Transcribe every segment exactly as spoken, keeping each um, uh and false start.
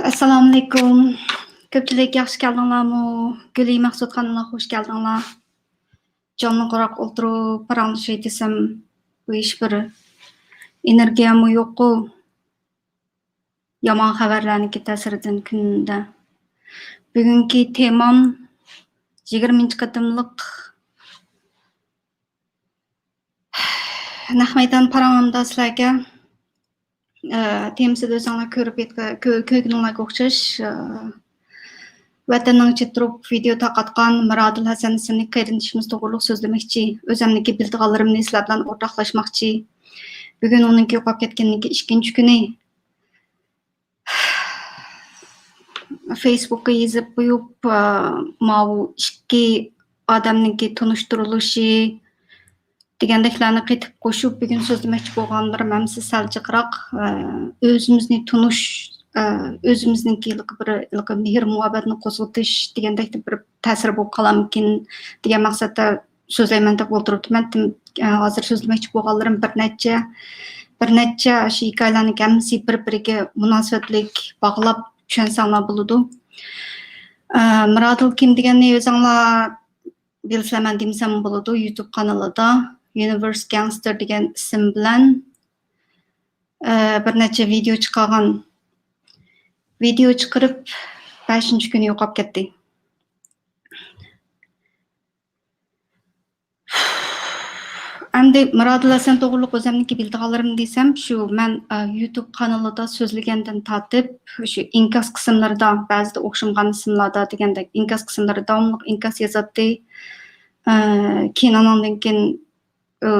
ئەسسالامۇئەلەيكۇم. كۆپچىلىك ياخشى كەلدىڭلارمۇ؟ گۈلى مەخسۇت قانىلىغا خوش كەلدىڭلار. جانلىقراق ئولتۇرۇپ پاراڭلىشاي دېسەم، بۇ ھېچ بىر ئېنېرگىيەمۇ يوققۇ. يامان خەۋەرلەرنىڭكى تەسىرىدىن كۈندە. بۈگۈنكى تېمام يىگىرمىنچى قېتىملىق نەق مەيدان پاراڭلىرىمدا سىلەرگە، ئە، تېمىسىدا ئۆزۈڭلار كۆرۈپ يەتكە-، كۆ-، كۆرگىنىڭلارغا ئوخشاش، ئە، ۋەتەننىڭ ئىچىدە تۇرۇپ ۋىدېئو تارقاتقان مىرادىل ھەسەن ئىسىملىك قېرىندىشىمىز توغرۇلۇق سۆزلىمەكچى. ئۆزۈمنىڭكى بىلىدىغانلىرىمنى سىلەر بىلەن ئورتاقلاشماقچى. بۈگۈن ئۇنىڭكى يوقاپ كەتكىنىنىڭكى ئىككىنچى كۈنى. فېيسبۇكقا يېزىپ قويۇپ، ئا، ماۋۇ ئىككى ئادەمنىڭكى تونۇشتۇرۇلۇشى دېگەندەكلەرنى قېتىپ قوشۇپ، بۈگۈن سۆزلىمەكچى بولغانلىرىم ھەممىسى سەل جىقراق، ئا، ئۆزىمىزنى تونۇش، ئا، ئۆزىمىزنىڭكى ھېلىقى بىر، ھېلىقى مېھىر مۇھەببەتنى قوزغىتىش دېگەندەك بىر تەسىرى بولۇپ قالامىكىن دېگەن مەقسەتتە سۆزلەيمەن دەپ ئولتۇرۇپتىمەن. تىم-، ھازىر سۆزلىمەكچى بولغانلىرىم بىر نەچچە، بىر نەچچە شۇ ھېكايىلەرنىڭ ھەممىسى بىر-بىرىگە مۇناسىۋەتلىك باغلاپ چۈشەنسەڭلار بولىدۇ. ئە، مىرادىل كىم دېگەننى ئۆزۈڭلار بىلسىلەر، مەن دېمىسەم بولىدۇ. يۇتۇب قانىلىدا يۇنىۋېرس گەڭستېر دېگەن ئىسىم بىلەن، ئە، بىر نەچچە ۋىدېئو چىقارغان. ۋىدېئو چىقىرىپ بەشىنچى كۈنى يوقاپ كەتتى. ئەمدى مىرادىل ھەسەن توغرۇلۇق ئۆزۈمنىڭكى بىلىدىغانلىرىم دېسەم، شۇ مەن، ئا، يۇتۇب قانىلىدا سۆزلىگەندىن تارتىپ، شۇ ئىنكاس قىسىملىرىدا، بەزىدە ئوخشىمىغان ئىسىملاردا دېگەندەك ئىنكاس قىسىملىرىدا داۋاملىق ئىنكاس يازاتتى. ئا، كېيىن ئاناندىن كېيىن، ئا،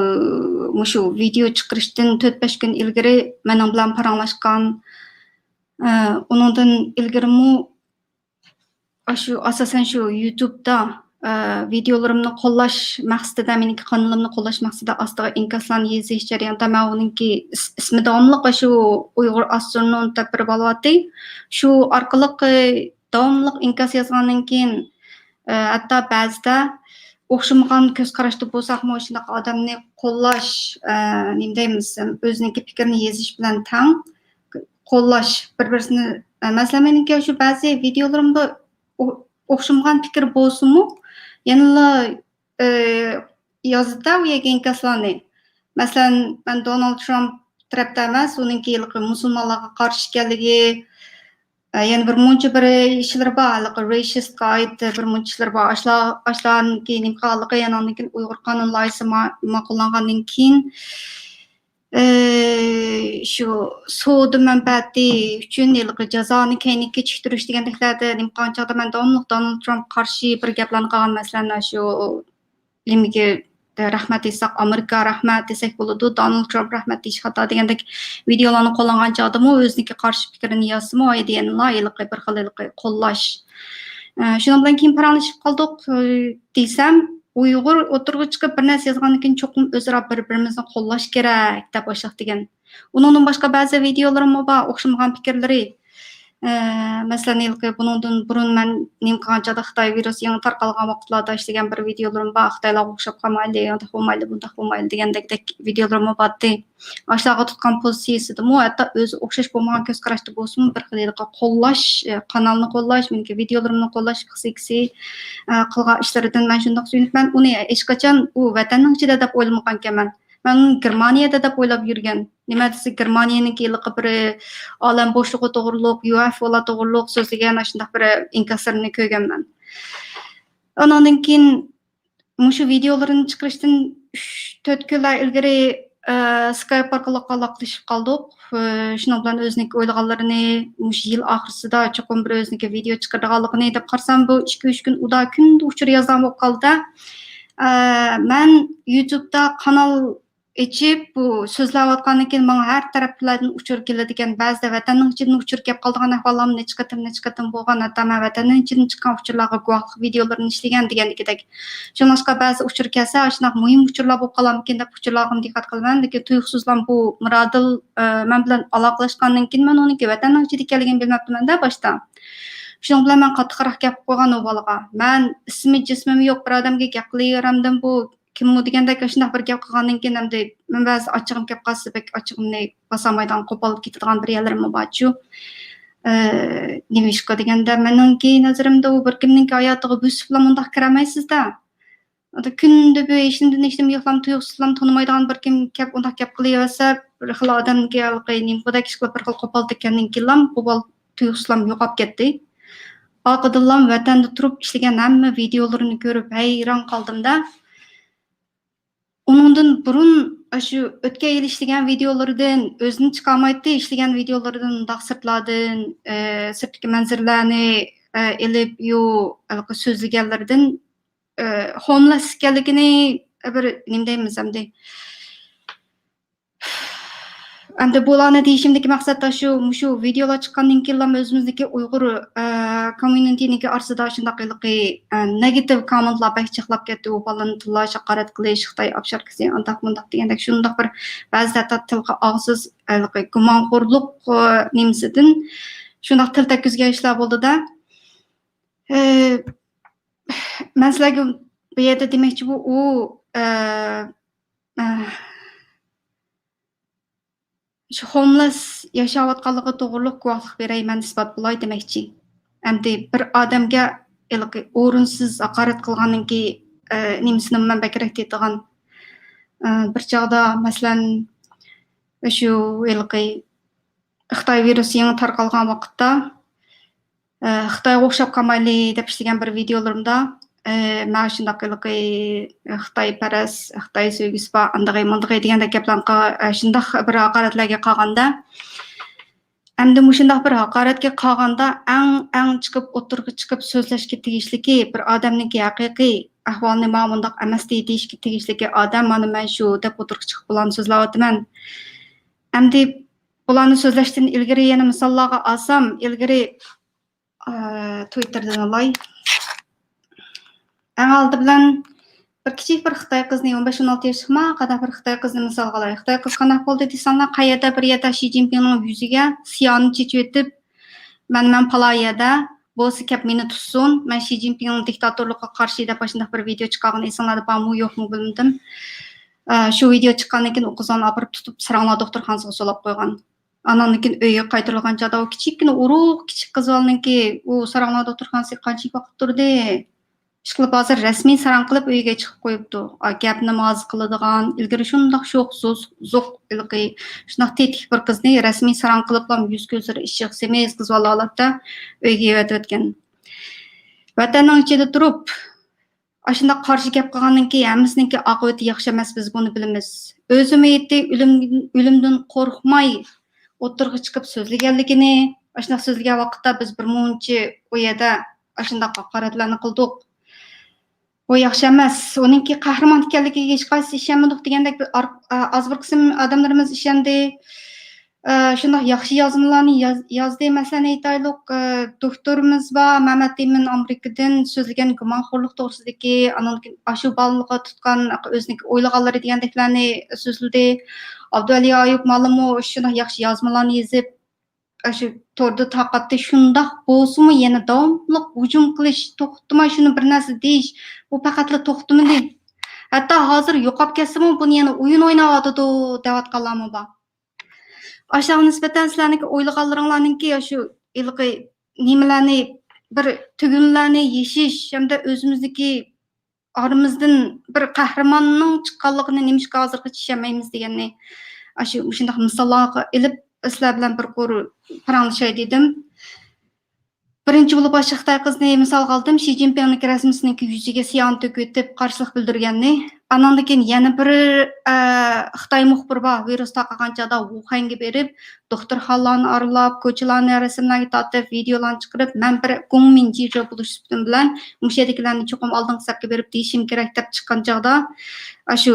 مۇشۇ ۋىدېئو چىقىرىشتىن تۆت-بەش كۈن ئىلگىرى مېنىڭ بىلەن پاراڭلاشقان، ئا، ئۇنىڭدىن ئىلگىرىمۇ ئاشۇ، ئاساسەن شۇ يۇتۇبتا، ئە، ۋىدېئولىرىمنى قوللاش مەقسىتىدە، مېنىڭكى قانىلىمنى قوللاش مەقسىتىدە ئاستىغا ئىنكاسلارنى يېزىش جەريانىدا مەن ئۇنىڭكى ئىس-، ئىسمى داۋاملىق ئاشۇ ئۇيغۇر ئاسترونوم دەپ بېرىپ ئالىۋاتتى. شۇ ئارقىلىق، ئە، داۋاملىق ئىنكاس يازغاندىن كېيىن، ئە، ھەتتا بەزىدە ئوخشىمىغان كۆز قاراشتا بولساقمۇ، شۇنداق ئادەمنى قوللاش، ئە، نېمە دەيمىز، ئۆزىنىڭكى پىكرىنى يېزىش بىلەن تەڭ قوللاش، بىر-بىرسىنى، مەسىلەن، مېنىڭكى شۇ بەزى ۋىدېئولىرىمدا ئو-، ئوخشىمىغان پىكىر بولسىمۇ، يەنىلا، ئى، يازىدۇ ئۇ يەرگە ئىنكاسلارنى. مەسىلەن، مەن دونالد ترامپ تەرەپتە ئەمەس، ئۇنىڭكى ھېلىقى مۇسۇلمانلارغا قارشى ئىكەنلىكى، ئە، يەنە بىر مۇنچە بىر ئىشلىرى بار، ھېلىقى رېسىست قائىدە بىر مۇنچە ئىشلىرى بار. ئاشۇلار، ئاشۇلارنىڭكى نېمە قىلغانلىقى، يەنە ئاندىن كېيىن ئۇيغۇر قانۇن لايىھىسى ما-، ماقۇللانغاندىن كېيىن، ئى، شۇ سودا مەنپەئەتى ئۈچۈن ھېلىقى جازانى كەينىگە كېچىكتۈرۈش دېگەندەكلەردە نېمە قىلغان چاغدا مەن داۋاملىق دونالد ترامپ قارشى بىر گەپلەرنى قىلغان، مەسىلەن، شۇ نېمىگە رەھمەت ئېيتساق، ئامېرىكا رەھمەت دېسەك بولىدۇ، دونالد ترامپ رەھمەت دېيىش خاتا دېگەندەك ۋىدېئولارنى قوللانغان چاغدىمۇ ئۆزىنىڭكى قارشى پىكرىنى يازسىمۇ، ئايدا يەنىلا ھېلىقى بىر خىل ھېلىقى قوللاش. ئە، شۇنىڭ بىلەن كېيىن پاراڭلىشىپ قالدۇق، ئە، دېسەم، ئۇيغۇر ئوتتۇرىغا چىقىپ بىر نەرسە يازغاندىن كېيىن چوقۇم ئۆزئارا بىر-بىرىمىزنى قوللاش كېرەك دەپ باشلاق دېگەن. ئۇنىڭدىن باشقا بەزى ۋىدېئولىرىممۇ بار، ئوخشىمىغان پىكىرلىرى. ئە، مەسىلەن، ھېلىقى بۇنىڭدىن بۇرۇن مەن نېمە قىلغان چاغدا خىتاي ۋىرۇسى يېڭى تارقالغان ۋاقىتلاردا ئىشلىگەن بىر ۋىدېئولىرىم بار، خىتايلارغا ئوخشاپ قالمايلى، ئۇنداق بولمايلى، بۇنداق بولمايلى دېگەندەك ۋىدېئولىرىممۇ بارتتى. ئاشۇلارغا تۇتقان پوزىتسىيىسىدىمۇ ھەتتا ئۆزى ئوخشاش بولمىغان كۆز قاراشتا بولسىمۇ بىر خىل ھېلىقى قوللاش، ئە، قانالنى قوللاش، مېنىڭكى ۋىدېئولىرىمنى قوللاش پىسخىكىسى، ئە، قىلغان ئىشلىرىدىن مەن شۇنداق سۆيۈنۈپ، مەن ئۇنى ھېچقاچان ئۇ ۋەتەننىڭ ئىچىدە دەپ ئويلىمىغانىكەنمەن. مەن گېرمانىيەدە دەپ ئويلاپ يۈرگەن. نېمە دېسە، گېرمانىيەنىڭكى ھېلىقى بىر ئالەم بوشلۇقى توغرۇلۇق، يۇ ئەف ئولار توغرۇلۇق سۆزلىگەن ئاشۇنداق بىر ئىنكاسلىرىنى كۆرگەنمەن. ئاناندىن كېيىن مۇشۇ ۋىدېئولىرىنى چىقىرىشتىن ئۈچ، تۆت كۈنلەر ئىلگىرى، ئە، سكايپ ئارقىلىق ئالاقىلىشىپ قالدۇق. ئە، شۇنىڭ بىلەن ئۆزىنىڭكى ئويلىغانلىرىنى مۇشۇ يىل ئاخىرسىدا چوقۇم بىر ئۆزىنىڭكى ۋىدېئو چىقىرىدىغانلىقىنى دەپ قارىسام، بۇ ئىككى، ئۈچ كۈن ئۇدا كۈندە ئۇچۇر يازىدىغان بولۇپ قالدى. ئە، مەن يۇتۇبتا قانال ئېچىپ، بۇ سۆزلەۋاتقاندىن كېيىن ماڭا ھەر تەرەپلەردىن ئۇچۇر كېلىدىكەن. بەزىدە ۋەتەننىڭ ئىچىدىن ئۇچۇر كەپ قالىدىغان ئەھۋاللارمۇ نەچچە قېتىم، نەچچە قېتىم بولغان. ھەتتا مەن ۋەتەننىڭ ئىچىدىن چىققان ئۇچۇرلارغا گۇۋاھلىق ۋىدېئولىرىنى ئىشلىگەن دېگەندىكىدەك. شۇڭلاشقا بەزى ئۇچۇر كەلسە، ئاشۇنداق مۇھىم ئۇچۇرلار بولۇپ قالامدىكىن دەپ ئۇچۇرلارغىمۇ دىققەت قىلىمەن. لېكىن تۇيۇقسىزلا بۇ مىرادىل، ئە، مەن بىلەن ئالاقىلەشكەندىن كېيىن مەن ئۇنىڭكى ۋەتەننىڭ ئىچىدە ئىكەنلىكىنى بىلمەپتىمەن-دە باشتا. شۇنىڭ بىلەن مەن قاتتىقراق گەپ قىلىپ قويغان ئۇ بالىغا. مەن ئىسمى جىسمىم يوق بىر ئادەمگە گەپ قىلىۋېرەمدىم، بۇ كىممۇ دېگەندەك ئاشۇنداق بىر گەپ قىلغاندىن كېيىن، ئەمدى مەن بەزى ئاچچىقىم كەپ قالسا، بەك ئاچچىقىمنى باسالمايدىغان، قوپالىپ كېتىدىغان بىر يەرلىرىممۇ بارچۇ. ئە، نېمىشقا دېگەندە، مېنىڭكى نەزىرىمدە ئۇ بىر كىمنىڭكى ھاياتىغا بۆسۈپلا مۇنداق كىرەلمەيسىز-دە. ئادا كۈندە بۇ ھېچنېمىدىن ھېچنېمە يوقلام، تۇيۇقسىزلام تونۇمايدىغان بىر كىم كەپ ئۇنداق گەپ قىلىۋەرسە، بىر خىل ئادەمگە ھېلىقى نېمە بۇدەك ئىش قىلىپ بىر خىل قوپال تىككەندىن كېيىنلام، قوپال تۇيۇقسىزلام يوقاپ كەتتى. ئارقىدىنلام ۋەتەندە تۇرۇپ ئىشلىگەن ھەممە ۋىدىيولىرىنى كۆرۈپ ھەيران قالدىم-دە. ئۇنىڭدىن بۇرۇن ئاشۇ ئۆتكەن يىل ئىشلىگەن ۋىدىيولىرىدىن ئۆزىنى چىقارمايتتى، ئىشلىگەن ۋىدىيولىرىدىن مۇنداق سىرتلاردىن، ئە، سىرتتىكى مەنزىرىلەرنى، ئە، ئېلىپ، يۇ، ھېلىقى سۆزلىگەنلىرىدىن، ئە، ھوملېس ئىكەنلىكىنى بىر نېمە دەيمىز ئەمدى. ئەمدى بۇلارنى دېيىشىمدىكى مەقسەت شۇ، مۇشۇ ۋىدىيولار چىققاندىن كېيىنلا ئۆزىمىزدىكى ئۇيغۇر، ئە، كومميۇنىتىنىڭكى ئارىسىدا شۇنداق ھېلىقى، ئە، نېگاتىپ كوممېنتلار بەك جىقلاپ كەتتى. ئۇ بالىنى تىللاش، ھاقارەت قىلىش، خىتاي ئاپشاركىسى، ئانداق مۇنداق دېگەندەك شۇنداق بىر بەزىدە ھەتتا تىلغا ئالغۇسىز ھېلىقى گۇمانخورلۇق، ئە، نېمىسىدىن شۇنداق تىل تەگكۈزگەن ئىشلار بولدى-دە. ئە، مەن سىلەرگە بۇ يەردە دېمەكچى بۇ، ئۇ، ئە، ئە، شۇ ھوملېس ياشاۋاتقانلىقى توغرۇلۇق گۇۋاھلىق بېرەي، مەن ئىسپات بولاي دېمەكچى. ئەمدى بىر ئادەمگە ھېلىقى ئورۇنسىز ھاقارەت قىلغاننىڭكى، ئە، نېمىسىنىمۇ مەن بەكرەك تېتىغان. ئە، بىر چاغدا، مەسىلەن، شۇ ھېلىقى خىتاي ۋىرۇسى يېڭى تارقالغان ۋاقىتتا، ئە، خىتايغا ئوخشاپ قالمايلى دەپ ئىشلىگەن بىر ۋىدىيولىرىمدا، ئە، مانا شۇنداق ھېلىقى خىتايپەرەس، خىتاي سۆيگۈسى بار، ئاندىغى، مۇندىغى دېگەندەك گەپلەرنى قا-، ئە، شۇنداق بىر ھاقارەتلەرگە قالغاندا، ئەمدى مۇشۇنداق بىر ھاقارەتكە قالغاندا ئەڭ، ئەڭ چىقىپ، ئوتتۇرىغا چىقىپ سۆزلەشكە تېگىشلىكى، بىر ئادەمنىڭكى ھەقىقىي ئەھۋالنى مانا مۇنداق ئەمەستى دېيىشكە تېگىشلىكى ئادەم مانا مەن شۇ دەپ ئوتتۇرىغا چىقىپ بۇلارنى سۆزلەۋاتىمەن. ئەمدى بۇلارنى سۆزلەشتىن ئىلگىرى يەنە مىساللارغا ئالسام، ئىلگىرى، ئە، تويتتېردىن ئالاي. ئەڭ ئالدى بىلەن بىر كىچىك بىر خىتاي قىزنى، ئون بەش، ئون ئالتە ياشلىقما، قانداق بىر خىتاي قىزنى مىسالغا ئالاي. خىتاي قىز قانداق بولدى دېسەڭلار، قەيەردە بىر يەردە شى جىنپىڭنىڭ يۈزىگە سىيانى چېچىۋېتىپ، مەن، مەن پالاي يەردە، بولسا كەپ مېنى تۇتسۇن، مەن شى جىنپىڭنىڭ دىكتاتورلۇقىغا قارشى دەپ ئاشۇنداق بىر ۋىدېئو چىقارغان، ئېسىڭلاردا بارمۇ يوقمۇ بىلمىدىم. ئە، شۇ ۋىدېئو چىققاندىن كېيىن ئۇ قىزلارنى ئاپىرىپ تۇتۇپ ساراڭلار دوختۇرخانىسىغا سولاپ قويغان. ئاناندىن كېيىن ئۆيگە قايتۇرۇلغان چاغدا ئۇ كىچىككىنە ئۇرۇق كىچىك قىز بالىنىڭكى ئۇ ساراڭلار دوختۇرخانىسىغا قانچىلىك ۋاقىت تۇردى؟ ئىشقىلىپ ھازىر رەسمىي ساراڭ قىلىپ ئۆيگە چىقىپ قويۇپتۇ. ئا، گەپنى مازا قىلىدىغان، ئىلگىرى شۇنداق شوخ، زوق، زوق ھېلىقى شۇنداق تېتىك بىر قىزنى رەسمىي ساراڭ قىلىپلا يۈز كۆزلىرى ئىششىق، سېمىز قىز بالا ھالەتتە ئۆيگە يېۋەتىۋەتكەن. ۋەتەننىڭ ئىچىدە تۇرۇپ، ئاشۇنداق قارشى گەپ قىلغاندىن كېيىن ھەممىسىنىڭكى ئاقىۋىتى ياخشى ئەمەس، بىز بۇنى بىلىمىز. ئۆزىمۇ يەتتى ئۆلۈم-، ئۆلۈمدىن قورقماي ئوتتۇرىغا چىقىپ سۆزلىگەنلىكىنى، ئاشۇنداق سۆزلىگەن ۋاقىتتا بىز بىر مۇنچە ئۇ يەردە ئاشۇنداق ھاقارەتلەرنى قىلدۇق. بۇ ياخشى ئەمەس. ئۇنىڭكى قەھرىمان ئىكەنلىكىگە ھېچقايسى ئىشەنمىدۇق دېگەندەك بىر ئار-، ئا-، ئاز بىر قىسىم ئادەملىرىمىز ئىشەندى. ئە، شۇنداق ياخشى يازمىلارنى ياز-، يازدى. مەسىلەن، ئېيتايلۇق، ئە، دوكتورىمىز بار، مەمەت ئىمىن ئامېرىكىدىن سۆزلىگەن گۇمانخورلۇق توغرىسىدىكى، ئانىڭدىن كېيىن ئاشۇ بالىلىققا تۇتقان ئۆزىنىڭكى ئويلىغانلىرى دېگەندەكلەرنى سۆزلىدى. ئابدۇئەلى ئايۇپ مالىممۇ شۇنداق ياخشى يازمىلارنى يېزىپ، ئاشۇ توردا تارقاتتى. شۇنداق بولسىمۇ يەنە داۋاملىق ھۇجۇم قىلىش، توختىماي شۇنى بىر نەرسە دېيىش، بۇ پەقەتلا توختىمىدى. ھەتتا ھازىر يوقاپ كەتسىمۇ بۇنى يەنە ئويۇن ئويناۋاتىدۇ دەۋاتقانلارمۇ بار. ئاشۇلارغا نىسبەتەن سىلەرنىڭكى ئويلىغانلىرىڭلارنىڭكى ئاشۇ ھېلىقى نېمىلەرنى، بىر تۈگۈنلەرنى يېشىش ھەمدە ئۆزىمىزدىكى ئارىمىزدىن بىر قەھرىماننىڭ چىققانلىقىنى نېمىشقا ھازىرغىچە چۈشەنمەيمىز دېگەننى ئاشۇ مۇشۇنداق مىساللارغا ئېلىپ سىلەر بىلەن بىر قۇر پاراڭلىشاي دېدىم. بىرىنچى بولۇپ ئاشۇ خىتاي قىزنى مىسالغا ئالدىم، شى جىنپىڭنىڭكى رەسمىسىنىڭكى يۈزىگە سىيانى تۆكۈۋېتىپ قارشىلىق بىلدۈرگەننى. ئانىڭدىن كېيىن يەنە بىر، ئە، خىتاي مۇخبىرى بار، ۋىرۇس تارقىغان چاغدا ۋۇخەنگە بېرىپ، دوختۇرخانىلارنى ئارىلاپ، كوچىلارنى رەسىملەرگە تارتىپ، ۋىدېئولارنى چىقىرىپ، مەن بىر گۇڭمىنجىجو بولۇش سۈپىتىم بىلەن مۇشۇ يەردىكىلەرنى چوقۇم ئالدىنقى سەپكە بېرىپ دېيىشىم كېرەك دەپ چىققان چاغدا، ئاشۇ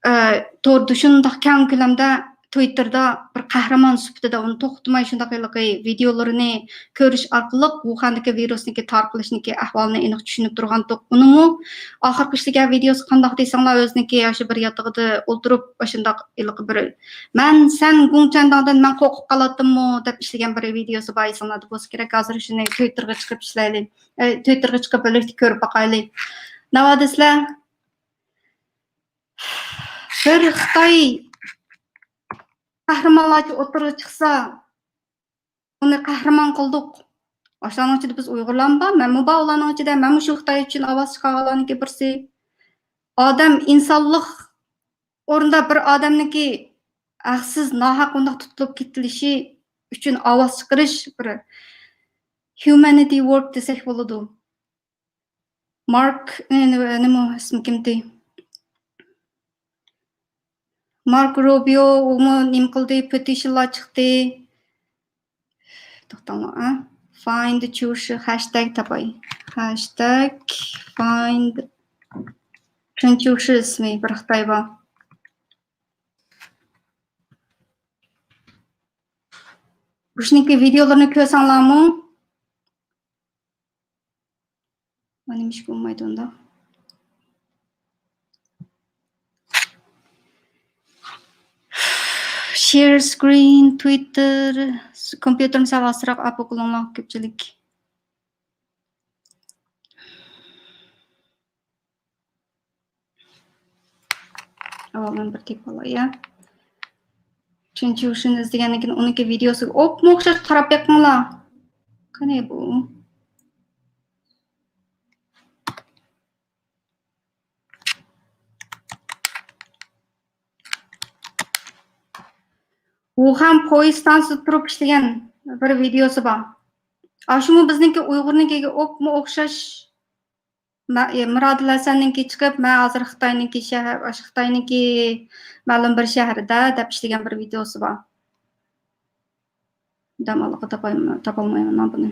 ئە، توردا شۇنداق كەڭ كۆلەمدە، تويتتېردا بىر قەھرىمان سۈپىتىدە ئۇنى توختىماي شۇنداق ھېلىقى ۋىدېئولىرىنى كۆرۈش ئارقىلىق ۋۇخەندىكى ۋىرۇسنىڭكى تارقىلىشىنىڭكى ئەھۋالىنى ئېنىق چۈشىنىپ تۇرغانتۇق. ئۇنىمۇ ئاخىرقى ئىشلىگەن ۋىدېئوسى قانداق دېسەڭلار، ئۆزىنىڭكى ئاشۇ بىر ياتىقىدا ئولتۇرۇپ، ئاشۇنداق ھېلىقى بىر، مەن، سەن گۇڭچەنداڭدىن مەن قورقۇپ قالاتتىممۇ دەپ ئىشلىگەن بىر ۋىدېئوسى بار، ئېسىڭلاردا بولسا كېرەك. ھازىر شۇنى تويتتېرغا چىقىپ ئىشلەيلى. ئە، تويتتېرغا چىقىپ بىرلىكتە كۆرۈپ باقايلى. ناۋادا سىلەر بىر خىتاي قەھرىمانلارچە ئوتتۇرىغا چىقسا، ئۇنى قەھرىمان قىلدۇق. ئاشۇلارنىڭ ئىچىدە بىز ئۇيغۇرلارمۇ بار، مەنمۇ بار ئۇلارنىڭ ئىچىدە. مەنمۇ شۇ خىتاي ئۈچۈن ئاۋاز چىقارغانلارنىڭكى بىرسى. ئادەم ئىنسانلىق ئورنىدا بىر ئادەمنىڭكى ھەقسىز، ناھەق ئۇنداق تۇتۇلۇپ كېتىلىشى ئۈچۈن ئاۋاز چىقىرىش بىر humanity work دېسەك بولىدۇ. مارك، نېمە، ئىسمى كىمدى؟ مارك روبىيو، ئۇمۇ نېمە قىلدى؟ پېتىشنلار چىقتى. توختاڭلار، ئە. Find چيۇشى، ھەشتەگ تاپاي. ھەشتەگ find چيۇشى ئىسمى بىر خىتاي بار. مۇشۇنىڭكى ۋىدېئولىرىنى كۆرسەڭلارمۇ، مانا نېمىشقا بولمايدۇ ئۇنداق؟ شېر سكرىن، تۋىتتېر، كومپيۇتېرنى سەل ئاستىراق ئاپا قىلىڭلار كۆپچىلىك. ئاۋۋال مەن بىر تېپىپ ئالاي، يا. چۈنچۈشىنى ئىزدىگەندىن كېيىن ئۇنىڭكى ۋىدېئوسىغا ئوپمۇ ئوخشاش قاراپ بېقىڭلار. قېنى بۇ؟ ۋۇخەن پويىز ستانسىسىدا تۇرۇپ ئىشلىگەن بىر ۋىدېئوسى بار. ئاشۇمۇ بىزنىڭكى ئۇيغۇرنىڭكىگە ئوپمۇ ئوخشاش. مە-، ئى، مىرادىل ھەسەننىڭكى چىقىپ، مەن ھازىر خىتاينىڭكى شەھەر، ئاشۇ خىتاينىڭكى مەلۇم بىر شەھىرىدە دەپ ئىشلىگەن بىر ۋىدېئوسى بار. دەم ئالغا تاپايمەن، تاپالمايمەن مەن بۇنى.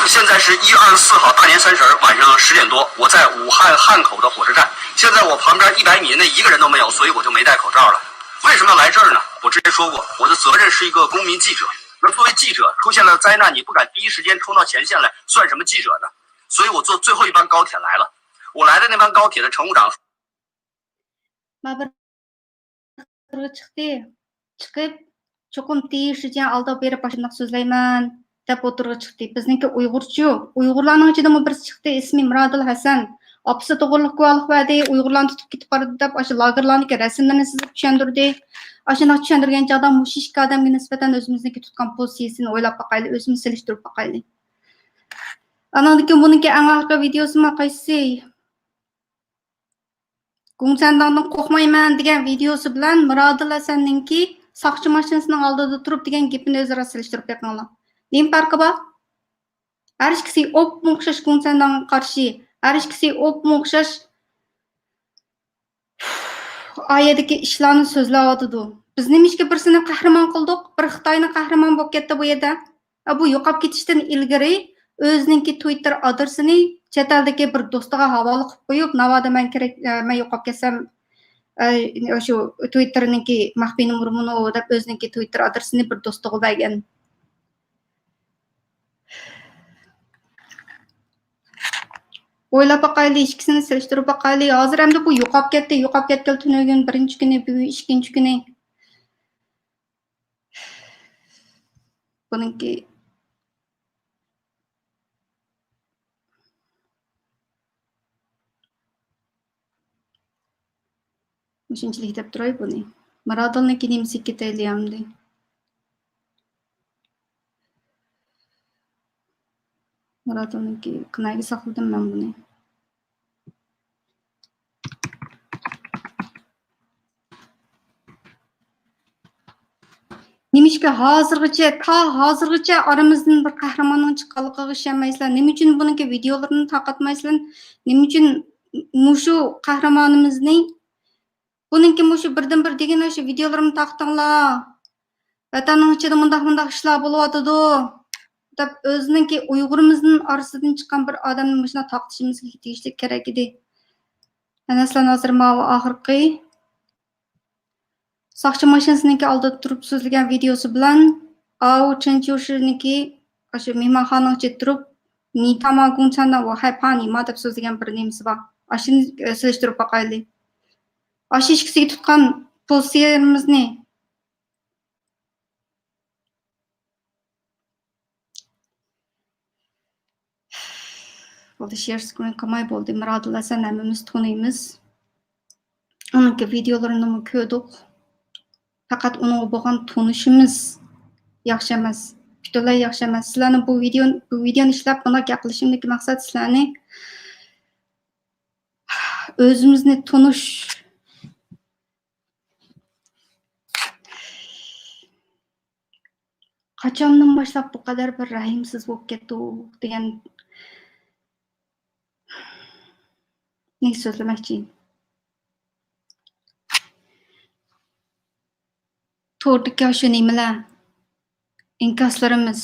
现在是一月二十四号大年三十儿晚上十点多，我在武汉汉口的火车站。现在我旁边一百米内一个人都没有，所以我就没戴口罩了。为什么要来这儿呢？我之前说过，我的责任是一个公民记者。那作为记者，出现了灾难，你不敢第一时间冲到前线来，算什么记者呢？所以我坐最后一班高铁来了。我来的那班高铁的乘务长 ما بىر ئوتتۇرىغا چىقتى. چىقىپ، چوقۇم تېگىشىچە ئالدىغا بېرىپ ئاشۇنداق سۆزلەيمەن، دەپ ئوتتۇرىغا چىقتى. بىزنىڭكى ئۇيغۇرچۇ، ئۇيغۇرلارنىڭ ئىچىدىمۇ بىرسى چىقتى، ئىسمى مىرادىل ھەسەن. ئاپىسى توغرىلىق گۇۋاھلىق بەردى، ئۇيغۇرلارنى تۇتۇپ كېتىپ بارىدۇ دەپ، ئاشۇ لاگېرلارنىڭكى رەسىملىرىنى سىزىپ چۈشەندۈردى. ئاشۇنداق چۈشەندۈرگەن چاغدا مۇشۇ ئىككى ئادەمگە نىسبەتەن ئۆزىمىزنىڭكى تۇتقان پوزىتسىيىسىنى ئويلاپ باقايلى، ئۆزىمىزنى سېلىشتۇرۇپ باقايلى. ئانىڭدىن كېيىن بۇنىڭكى ئەڭ ئاخىرقى ۋىدېئوسىمۇ قايسىسى؟ گۇڭسەنداڭدىن قورقمايمەن دېگەن ۋىدېئوسى بىلەن مىرادىل ھەسەننىڭكى ساقچى ماشىنىسىنىڭ ئالدىدا تۇرۇپ دېگەن گېپىنى ئۆزئارا سېلىشتۇرۇپ بېقىڭلار. نېمە پەرقى بار؟ ھەر ئىككىسى ئوپمۇ ئوخشاش گۇڭسەنداڭغا قارشى، ھەر ئىككىسى ئوپمۇ ئوخشاش ئا يەردىكى ئىشلارنى سۆزلەۋاتىدۇ. بىز نېمىشقا بىرسىنى قەھرىمان قىلدۇق؟ بىر خىتاينى قەھرىمان بولۇپ كەتتى بۇ يەردە. ئە، بۇ يوقاپ كېتىشتىن ئىلگىرى ئۆزىنىڭكى تۋىتتېر ئادرېسىنى چەت ئەلدىكى بىر دوستىغا ھاۋالە قىلىپ قويۇپ، ناۋادا مەن كېرەك، ئە، مەن يوقاپ كەتسەم، ئە، شۇ تۋىتتېرنىڭكى مەخپىي نومۇرىمۇ دەپ ئۆزىنىڭكى تۋىتتېر ئادرېسىنى بىر دوستىغا بەرگەن. ئويلاپ باقايلى، ئىككىسىنى سېلىشتۇرۇپ باقايلى. ھازىر ئەمدى بۇ يوقاپ كەتتى، يوقاپ كەتكىلى تۈنۈگۈن بىرىنچى كۈنى، بۈگۈن ئىككىنچى كۈنى. بۇنىڭكى مۇشۇنچىلىك دەپ تۇراي بۇنى. مىرادىلنىڭكى نېمىسىگە كېتەيلى ئەمدى. مىرادىلنىڭكى قەنەگە ساقلىدىم مەن بۇنى. نېمىشقا ھازىرغىچە، تا ھازىرغىچە ئارىمىزدىن بىر قەھرىماننىڭ چىققانلىقىغا ئىشەنمەيسىلەر؟ نېمە ئۈچۈن بۇنىڭكى ۋىدېئولىرىنى تارقاتمايسىلەر؟ نېمە ئۈچۈن مۇشۇ قەھرىمانىمىزنى، بۇنىڭكى مۇشۇ بىردىنبىر دېگىنى شۇ ۋىدېئولىرىمنى تارقىتىڭلار. ۋەتەننىڭ ئىچىدە مۇنداق، مۇنداق ئىشلار بولۇۋاتىدۇ، دەپ ئۆزىنىڭكى ئۇيغۇرىمىزنىڭ ئارىسىدىن چىققان بىر ئادەمنى مۇشۇنداق تارقىتىشىمىزغا تېگىشلىك كېرەك ئىدى. مەسىلەن، ھازىر ماۋۇ ئاخىرقى ساقچى ماشىنىسىنىڭكى ئالدىدا تۇرۇپ سۆزلىگەن ۋىدېئوسى بىلەن ئاۋۇ چېن چيۇشىنىڭكى ئاشۇ مېھمانخانىنىڭ ئىچىدە تۇرۇپ، نى他妈共产党，我害怕你吗 دەپ سۆزلىگەن بىر نېمىسى بار. ئاشۇنى، ئە، سېلىشتۇرۇپ باقايلى. ئاشۇ ئىككىسىگە تۇتقان پوزىتسىيىمىزنى. بولدى، شېر سكرىن قىلماي بولدى. مىرادىل ھەسەن ھەممىمىز تونۇيمىز. ئۇنىڭ ۋىدىيولىرىنىمۇ كۆردۇق. پەقەت ئۇنىڭغا بولغان تونۇشىمىز ياخشى ئەمەس. پۈتۈنلەي ياخشى ئەمەس. سىلەرنى بۇ ۋىدىيو، بۇ ۋىدىيونى ئىشلەپ، مۇنداق گەپ قىلىشىمدىكى مەقسەت سىلەرنى ئۆزىمىزنى تونۇش، قاچاندىن باشلاپ بۇ قەدەر بىر رەھىمسىز بولۇپ كەتتۇق دېگەننى سۆزلىمەكچى. توردىكى شۇ نېمىلەر، ئىنكاسلىرىمىز،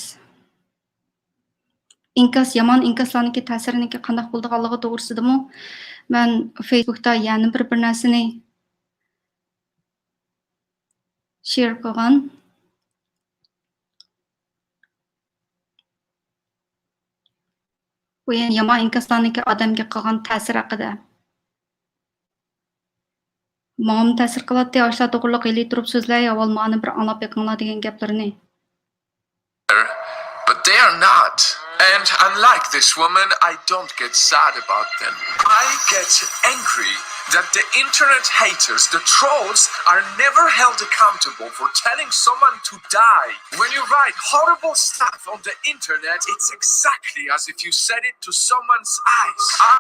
ئىنكاس، يامان ئىنكاسلارنىڭكى تەسىرىنىڭكى قانداق بولىدىغانلىقى توغرىسىدىمۇ مەن فېيسبۇكتا يەنە بىر، بىر نەرسىنى شېئر قىلغان. بۇ يەنە يامان ئىنكاسلارنىڭكى ئادەمگە قىلغان تەسىرى ھەققىدە. ماڭىمۇ تەسىر قىلاتتى، ئاشۇلار توغرىلىق ھېلى تۇرۇپ سۆزلەي، ئاۋۋال مانى بىر ئاڭلاپ بېقىڭلار دېگەن گەپلىرىنى. But they are not. And unlike this woman, I don't get sad about them. I get angry that the internet haters, the trolls, are never held accountable for telling someone to die. When you write horrible stuff on the internet, it's exactly as if you said it to someone's eyes. I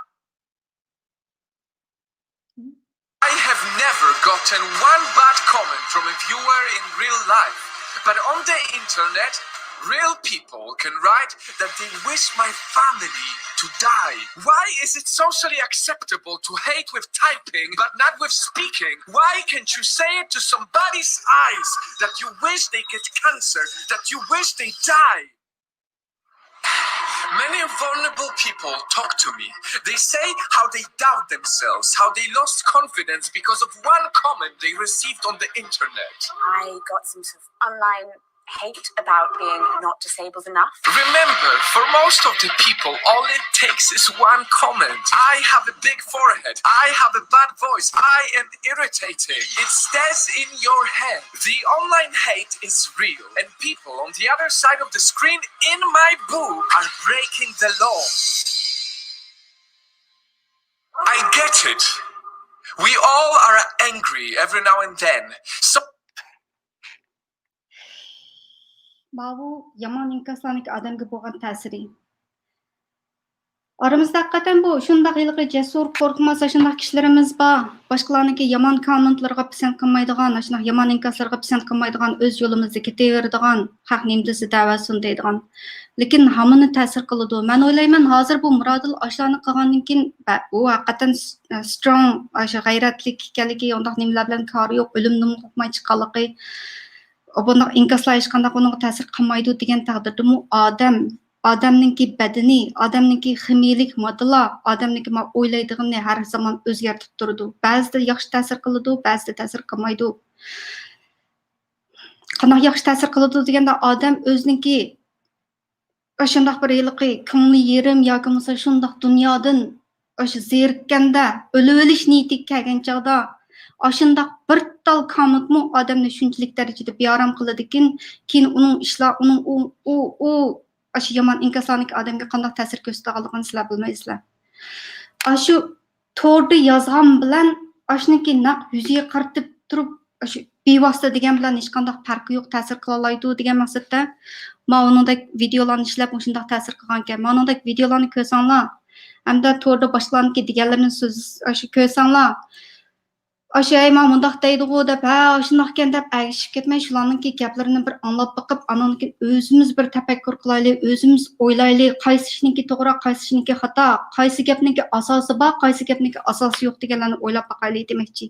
I have never gotten one bad comment from a viewer in real life, but on the internet, real people can write that they wish my family to die. Why is it socially acceptable to hate with typing but not with speaking? Why can't you say it to somebody's eyes that you wish they get cancer, that you wish they die? Many vulnerable people talk to me. They say how they doubt themselves, how they lost confidence because of one comment they received on the internet. I got some sort of online hate about being not disabled enough. Remember, for most of the people, all it takes is one comment. I have a big forehead. I have a bad voice. I am irritating. It stays in your head. The online hate is real, and people on the other side of the screen in my book are breaking the law. I get it. We all are angry every now and then. So ماۋۇ يامان ئىنكاسلارنىڭكى ئادەمگە بولغان تەسىرى. ئارىمىزدا ھەقىقەتەن بۇ شۇنداق ھېلىقى جەسۇر، قورقماس، ئاشۇنداق كىشىلىرىمىز بار. باشقىلارنىڭكى يامان كوممېنتلىرىغا پىسەنت قىلمايدىغان، ئاشۇنداق يامان ئىنكاسلىرىغا پىسەنت قىلمايدىغان، ئۆز يولىمىزدا كېتىۋېرىدىغان، خەق نېمە دېسە دەۋەرسۇن دەيدىغان. لېكىن ھامىنى تەسىر قىلىدۇ. مەن ئويلايمەن، ھازىر بۇ مۇرادىل ئاشۇلارنى قىلغاندىن كېيىن، بە-، ئۇ ھەقىقەتەن س-، سترونگ، ئاشۇ غەيرەتلىك ئىكەنلىكى، ئۇنداق نېمىلەر بىلەن كارى يوق، ئۆلۈمدىنمۇ قورقماي چىققانلىقى، بۇنداق ئىنكاسلار ھېچقانداق ئۇنىڭغا تەسىر قىلمايدۇ دېگەن تەقدىردىمۇ ئادەم، ئادەمنىڭكى بەدىنى، ئادەمنىڭكى خىمىيىلىك ماددىلار، ئادەمنىڭكى ما ئويلايدىغىنىنى ھەر زامان ئۆزگەرتىپ تۇرىدۇ. بەزىدە ياخشى تەسىر قىلىدۇ، بەزىدە تەسىر قىلمايدۇ. قانداق ياخشى تەسىر قىلىدۇ دېگەندە، ئادەم ئۆزىنىڭكى ئاشۇنداق بىر ھېلىقى كۆڭلى يېرىم ياكى بولمىسا شۇنداق دۇنيادىن ئاشۇ زېرىككەندە، ئۆلۈۋېلىش نىيىتىگە كەلگەن چاغدا، ئاشۇنداق بىر تال كامېنتمۇ ئادەمنى شۇنچىلىك دەرىجىدە بىئارام قىلىدىكىن، كېيىن ئۇنىڭ ئىشلار، ئۇنىڭ ئۇ، ئۇ، ئۇ، ئاشۇ يامان ئىنكاسلارنىڭكى ئادەمگە قانداق تەسىر كۆرسىتىدىغانلىقىنى سىلەر بىلمەيسىلەر. ئاشۇ توردا يازغان بىلەن ئاشۇنىڭكى نەق يۈزىگە قارىتىپ تۇرۇپ، ئاشۇ بىۋاسىتە دېگەن بىلەن ھېچقانداق پەرقى يوق، تەسىر قىلالايدۇ دېگەن مەقسەتتە، ماۋۇنىڭدەك ۋىدىيولارنى ئىشلەپ، مۇشۇنداق تەسىر قىلغانىكەن. ماۋۇنىڭدەك ۋىدىيولارنى كۆرسەڭلار، ھەمدە توردا باشقىلارنىڭكى دېگەنلىرىنى سۆز، ئاشۇ كۆرسەڭلار، ئاشۇ، ھەي، مانا مۇنداق دەيدىغۇ دەپ، ھە، ئاشۇنداقكەن دەپ ئەگىشىپ كەتمەي، شۇلارنىڭكى گەپلىرىنى بىر ئاڭلاپ بېقىپ، ئانىڭدىن كېيىن ئۆزىمىز بىر تەپەككۇر قىلايلى، ئۆزىمىز ئويلايلى، قايسى ئىشنىڭكى توغرا، قايسى ئىشنىڭكى خاتا، قايسى گەپنىڭكى ئاساسى بار، قايسى گەپنىڭكى ئاساسى يوق دېگەنلەرنى ئويلاپ باقايلى دېمەكچى.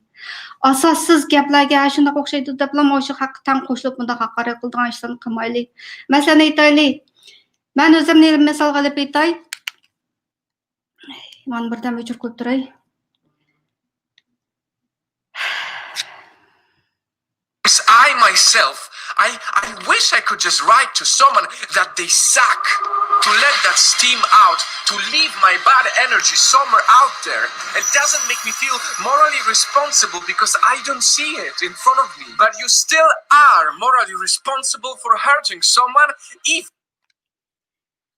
ئاساسسىز گەپلەرگە، ھە، شۇنداق ئوخشايدۇ دەپلا ماۋۇ شۇ خەققە تەڭ قوشۇلۇپ مۇنداق ھاقارەت قىلىدىغان ئىشلارنى قىلمايلى. مەسىلەن ئېيتايلى، مەن ئۆزۈمنى مىسالغا ئېلىپ ئېيتاي. مانا بىردەم ئۆچۈرۈپ قويۇپ تۇراي. I myself, I, I wish I could just write to someone that they suck, to let that steam out, to leave my bad energy somewhere out there. It doesn't make me feel morally responsible because I don't see it in front of me. But you still are morally responsible for hurting someone if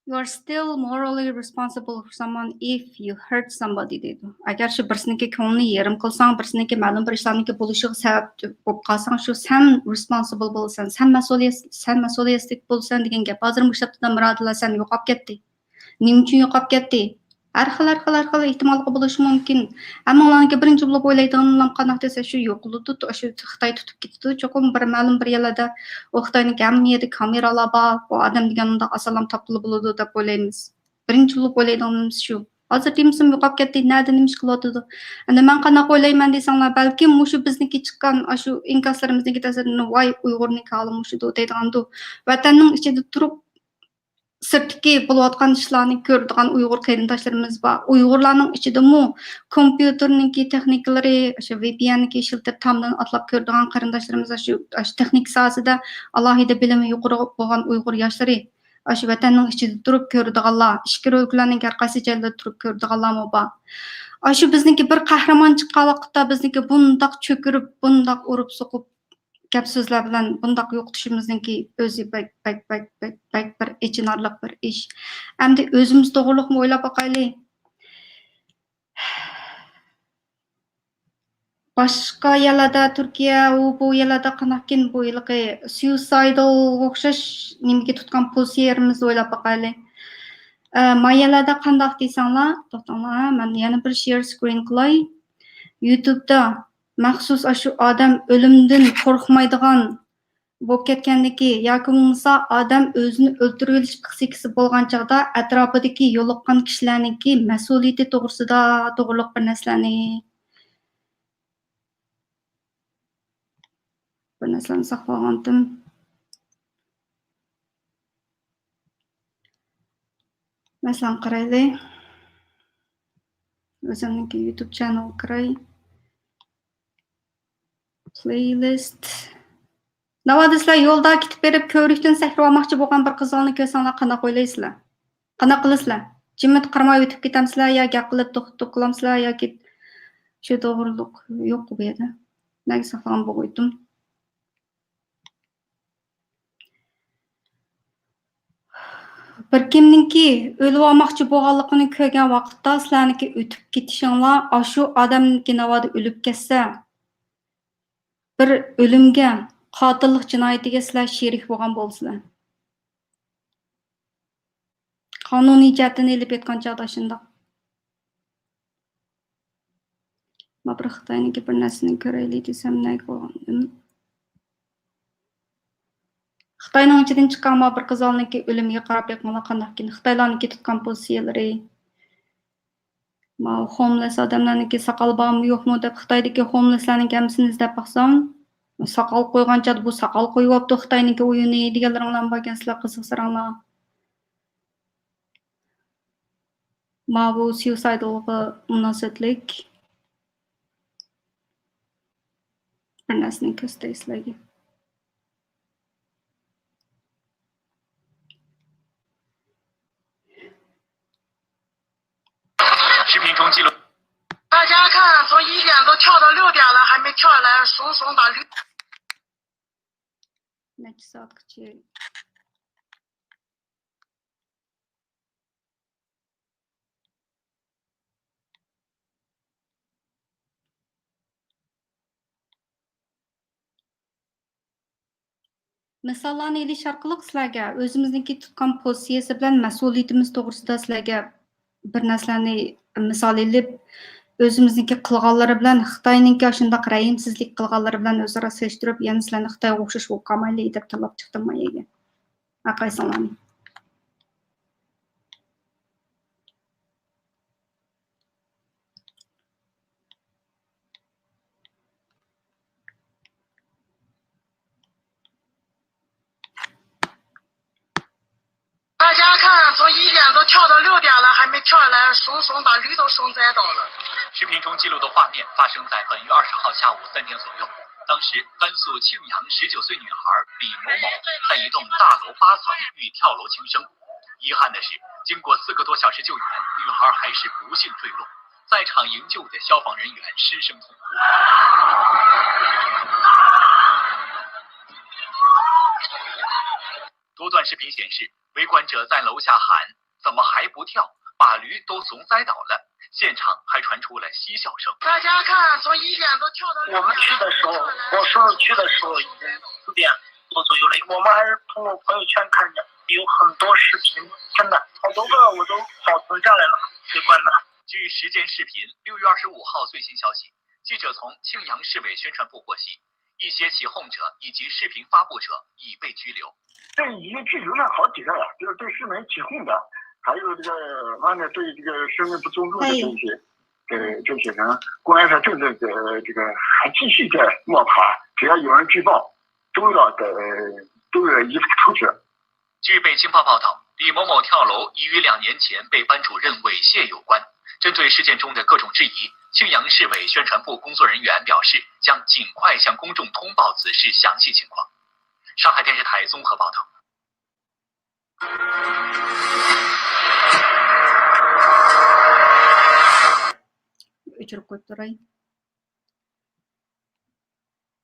You are still morally responsible for someone if you hurt somebody دەيدۇ. ئەگەر شۇ بىرسىنىڭكى كۆڭلىنى يېرىم قىلساڭ، بىرسىنىڭكى مەلۇم بىر ئىشلارنىڭكى بولۇشىغا سەۋەب بولۇپ قالساڭ، شۇ سەن responsible بولىسەن، سەن مەسئۇلىيەت، سەن مەسئۇلىيەتلىك بولىسەن دېگەن گەپ. ھازىر مۇشۇ ھەپتىدە مۇرادىللار سەن يوقاپ كەتتى. نېمە ئۈچۈن يوقاپ كەتتى؟ ھەر خىل، ھەر خىل، ھەر خىل ئېھتىماللىقى بولۇشى مۇمكىن. ئەمما ئۇلارنىڭكى بىرىنچى بولۇپ ئويلايدىغىنى قانداق دېسە، شۇ يوقىلىدۇ، شۇ خىتاي تۇتۇپ كېتىدۇ. چوقۇم بىر مەلۇم بىر يەرلەردە، ئۇ خىتاينىڭ ھەممە يېرىدە كامېرالار بار، بۇ ئادەم دېگەن ئۇنداق ئاسانلا تاپقىلى بولىدۇ دەپ ئويلايمىز. بىرىنچى بولۇپ ئويلايدىغىنىمىز شۇ. ھازىر تېمىسىمۇ يوقاپ كەتتى، نەدە نېمە ئىش قىلىۋاتىدۇ؟ ئەمدى مەن قانداق ئويلايمەن دېسەڭلار، بەلكىم مۇشۇ بىزنىڭكى چىققان ئاشۇ ئىنكاسلىرىمىزنىڭكى تەسىرىدىن، ۋاي، ئۇيغۇرنىڭكى ھالى مۇشۇدۇ دەيدىغاندۇ. ۋەتەننىڭ ئىچىدە تۇرۇپ، سىرتتىكى بولۇۋاتقان ئىشلارنى كۆرىدىغان ئۇيغۇر قېرىنداشلىرىمىز بار. ئۇيغۇرلارنىڭ ئىچىدىمۇ كومپيۇتېرنىڭكى تېخنىكىلىرى، ئاشۇ ۋى پى ئېننىكى ئىشلىتىپ، تامدىن ئاتلاپ كۆرىدىغان قېرىنداشلىرىمىز، ئاشۇ، ئاشۇ تېخنىكا ساھەسىدە ئالاھىدە بىلىمى يۇقىرى بولغان ئۇيغۇر ياشلىرى ئاشۇ ۋەتەننىڭ ئىچىدە تۇرۇپ كۆرىدىغانلار، ئىچكىرى ئۆلكىلەرنىڭ ھەر قايسى جايلىرىدا تۇرۇپ كۆرىدىغانلارمۇ بار. ئاشۇ بىزنىڭكى بىر قەھرىمان چىققان ۋاقىتتا بىزنىڭكى بۇنداق چۆكۈرۈپ، بۇنداق ئۇرۇپ سوقۇپ، گەپ سۆزلەر بىلەن بۇنداق يوقىتىشىمىزنىڭكى ئۆزى بەك، بەك، بەك، بەك، بەك بىر ئېچىنارلىق بىر ئىش. ئەمدى ئۆزىمىز توغرۇلۇقمۇ ئويلاپ باقايلى. باشقا يەرلەردە، تۈركىيە، ئۇ بۇ يەرلەردە قانداقكىن بۇ ھېلىقى سۇيسايدالغا ئوخشاش نېمىگە تۇتقان پوزىتسىيەلىرىمىزنى ئويلاپ باقايلى. ئە، ما يەرلەردە قانداق دېسەڭلار، توختاڭلار، مەن يەنە بىر شېئر سكرىن قىلاي. يۇتۇبتا مەخسۇس ئاشۇ ئادەم ئۆلۈمدىن قورقمايدىغان بولۇپ كەتكەندىكى ياكى بولمىسا ئادەم ئۆزىنى ئۆلتۈرۈۋېلىش پىسخىكىسى بولغان چاغدا ئەتراپىدىكى يولۇققان كىشىلەرنىڭكى مەسئۇلىيىتى توغرىسىدا، توغرۇلۇق بىر نەرسىلەرنى، بىر نەرسىلەرنى ساقلىۋالغانتىم. مەسىلەن، قارايلى. ئۆزۈمنىڭكى يۇتۇب چېنېلغا كىراي. پلېيلىست. ناۋادا سىلەر يولدا كېتىپ بېرىپ، كۆۋرۈكتىن سەكرىۋالماقچى بولغان بىر قىزغالنى كۆرسەڭلار، قانداق ئويلايسىلەر؟ قانداق قىلىسىلەر؟ جىمىپ قارىماي ئۆتۈپ كېتەمسىلەر يا گەپ قىلىپ توختىتىپ قالامسىلەر ياكى شۇ توغرۇلۇق يوق بۇ يەردە. نەگە ساقلىغان بولغىيتتۇم؟ بىر كىمنىڭكى ئۆلۈۋالماقچى بولغانلىقىنى كۆرگەن ۋاقىتتا سىلەرنىڭكى ئۆتۈپ كېتىشىڭلار، ئاشۇ ئادەمنىڭكى ناۋادا ئۆلۈپ كەتسە، بىر ئۆلۈمگە، قاتىللىق جىنايىتىگە سىلەر شېرىك بولغان بولىسىلەر. قانۇنىي جەھەتتىن ئېلىپ ئېيتقان چاغدا شۇنداق. ما بىر خىتاينىڭكى بىر نەرسىنى كۆرەيلى دېسەم، نەگە بولغاندىم؟ خىتاينىڭ ئىچىدىن چىققان ما بىر قىزالنىڭكى ئۆلۈمىگە قاراپ بېقىڭلار قانداقكىن. خىتايلارنىڭكى تۇتقان پوزىتسىيىلىرى. ما خوملېس ئادەملەرنىڭكى ساقال بارمۇ يوقمۇ دەپ خىتايدىكى خوملېسلارنىڭكى ھەممىسىنى ئىزدەپ باقسام، ساقال قويغان چاغدا بۇ ساقال قويۇۋاپتۇ خىتاينىڭكى ئويۇنى دېگەنلىرىڭلارمۇ باركەنسىلەر، قىزىقسىراڭلار. ماۋۇ سۇيسايدلغا مۇناسىۋەتلىك بىر نەرسىنى كۆرسىتەي سىلەرگە. 视频中记录。大家看，从一点都跳到六点了，还没跳来，熊熊把绿。 نەچچە سائەتكىچە. مىساللارنى ئېلىش ئارقىلىق سىلەرگە ئۆزىمىزنىڭكى تۇتقان پوزىتسىيىسى بىلەن مەسئۇلىيىتىمىز توغرىسىدا سىلەرگە بىر نەرسىلەرنى مىسال ئېلىپ، ئۆزىمىزنىڭكى قىلغانلىرى بىلەن خىتاينىڭكى ئاشۇنداق رەھىمسىزلىك قىلغانلىرى بىلەن ئۆزئارا سېلىشتۇرۇپ، يەنە سىلەرنى خىتايغا ئوخشاش بولۇپ قالمايلى دەپ تاللاپ چىقتىم ما يەرگە. ھەرقايسىڭلارنى. 大家看，从一点都跳到六点了，还没跳来，熊熊把驴都熊栽倒了。视频中记录的画面发生在本月二十号下午三点左右。当时，甘肃庆阳十九岁女孩李某某在一栋大楼八层欲跳楼轻生。遗憾的是，经过四个多小时救援，女孩还是不幸坠落。在场营救的消防人员失声痛哭。多段视频显示，围观者在楼下喊“怎么还不跳？把驴都熊栽倒了”，现场还传出了嬉笑声。大家看，从一点都跳到六点。我们去的时候，我说去的时候已经四点多左右了，我们还是通过朋友圈看见有很多视频，真的好多个我都保存下来了，围观的。据时间视频六月二十五号最新消息，记者从庆阳市委宣传部获悉，一些起哄者以及视频发布者已被拘留。被已经拘留了好几个了，就是对市民起哄的，还有这个外面对这个市民不尊重的这些，呃，这些人，公安上正在这个还继续在摸爬，只要有人举报，都要的都要依法处置。据北京报报道，李某某跳楼已与两年前被班主任猥亵有关。针对事件中的各种质疑，庆阳市委宣传部工作人员表示，将尽快向公众通报此事详细情况。上海电视台综合报道。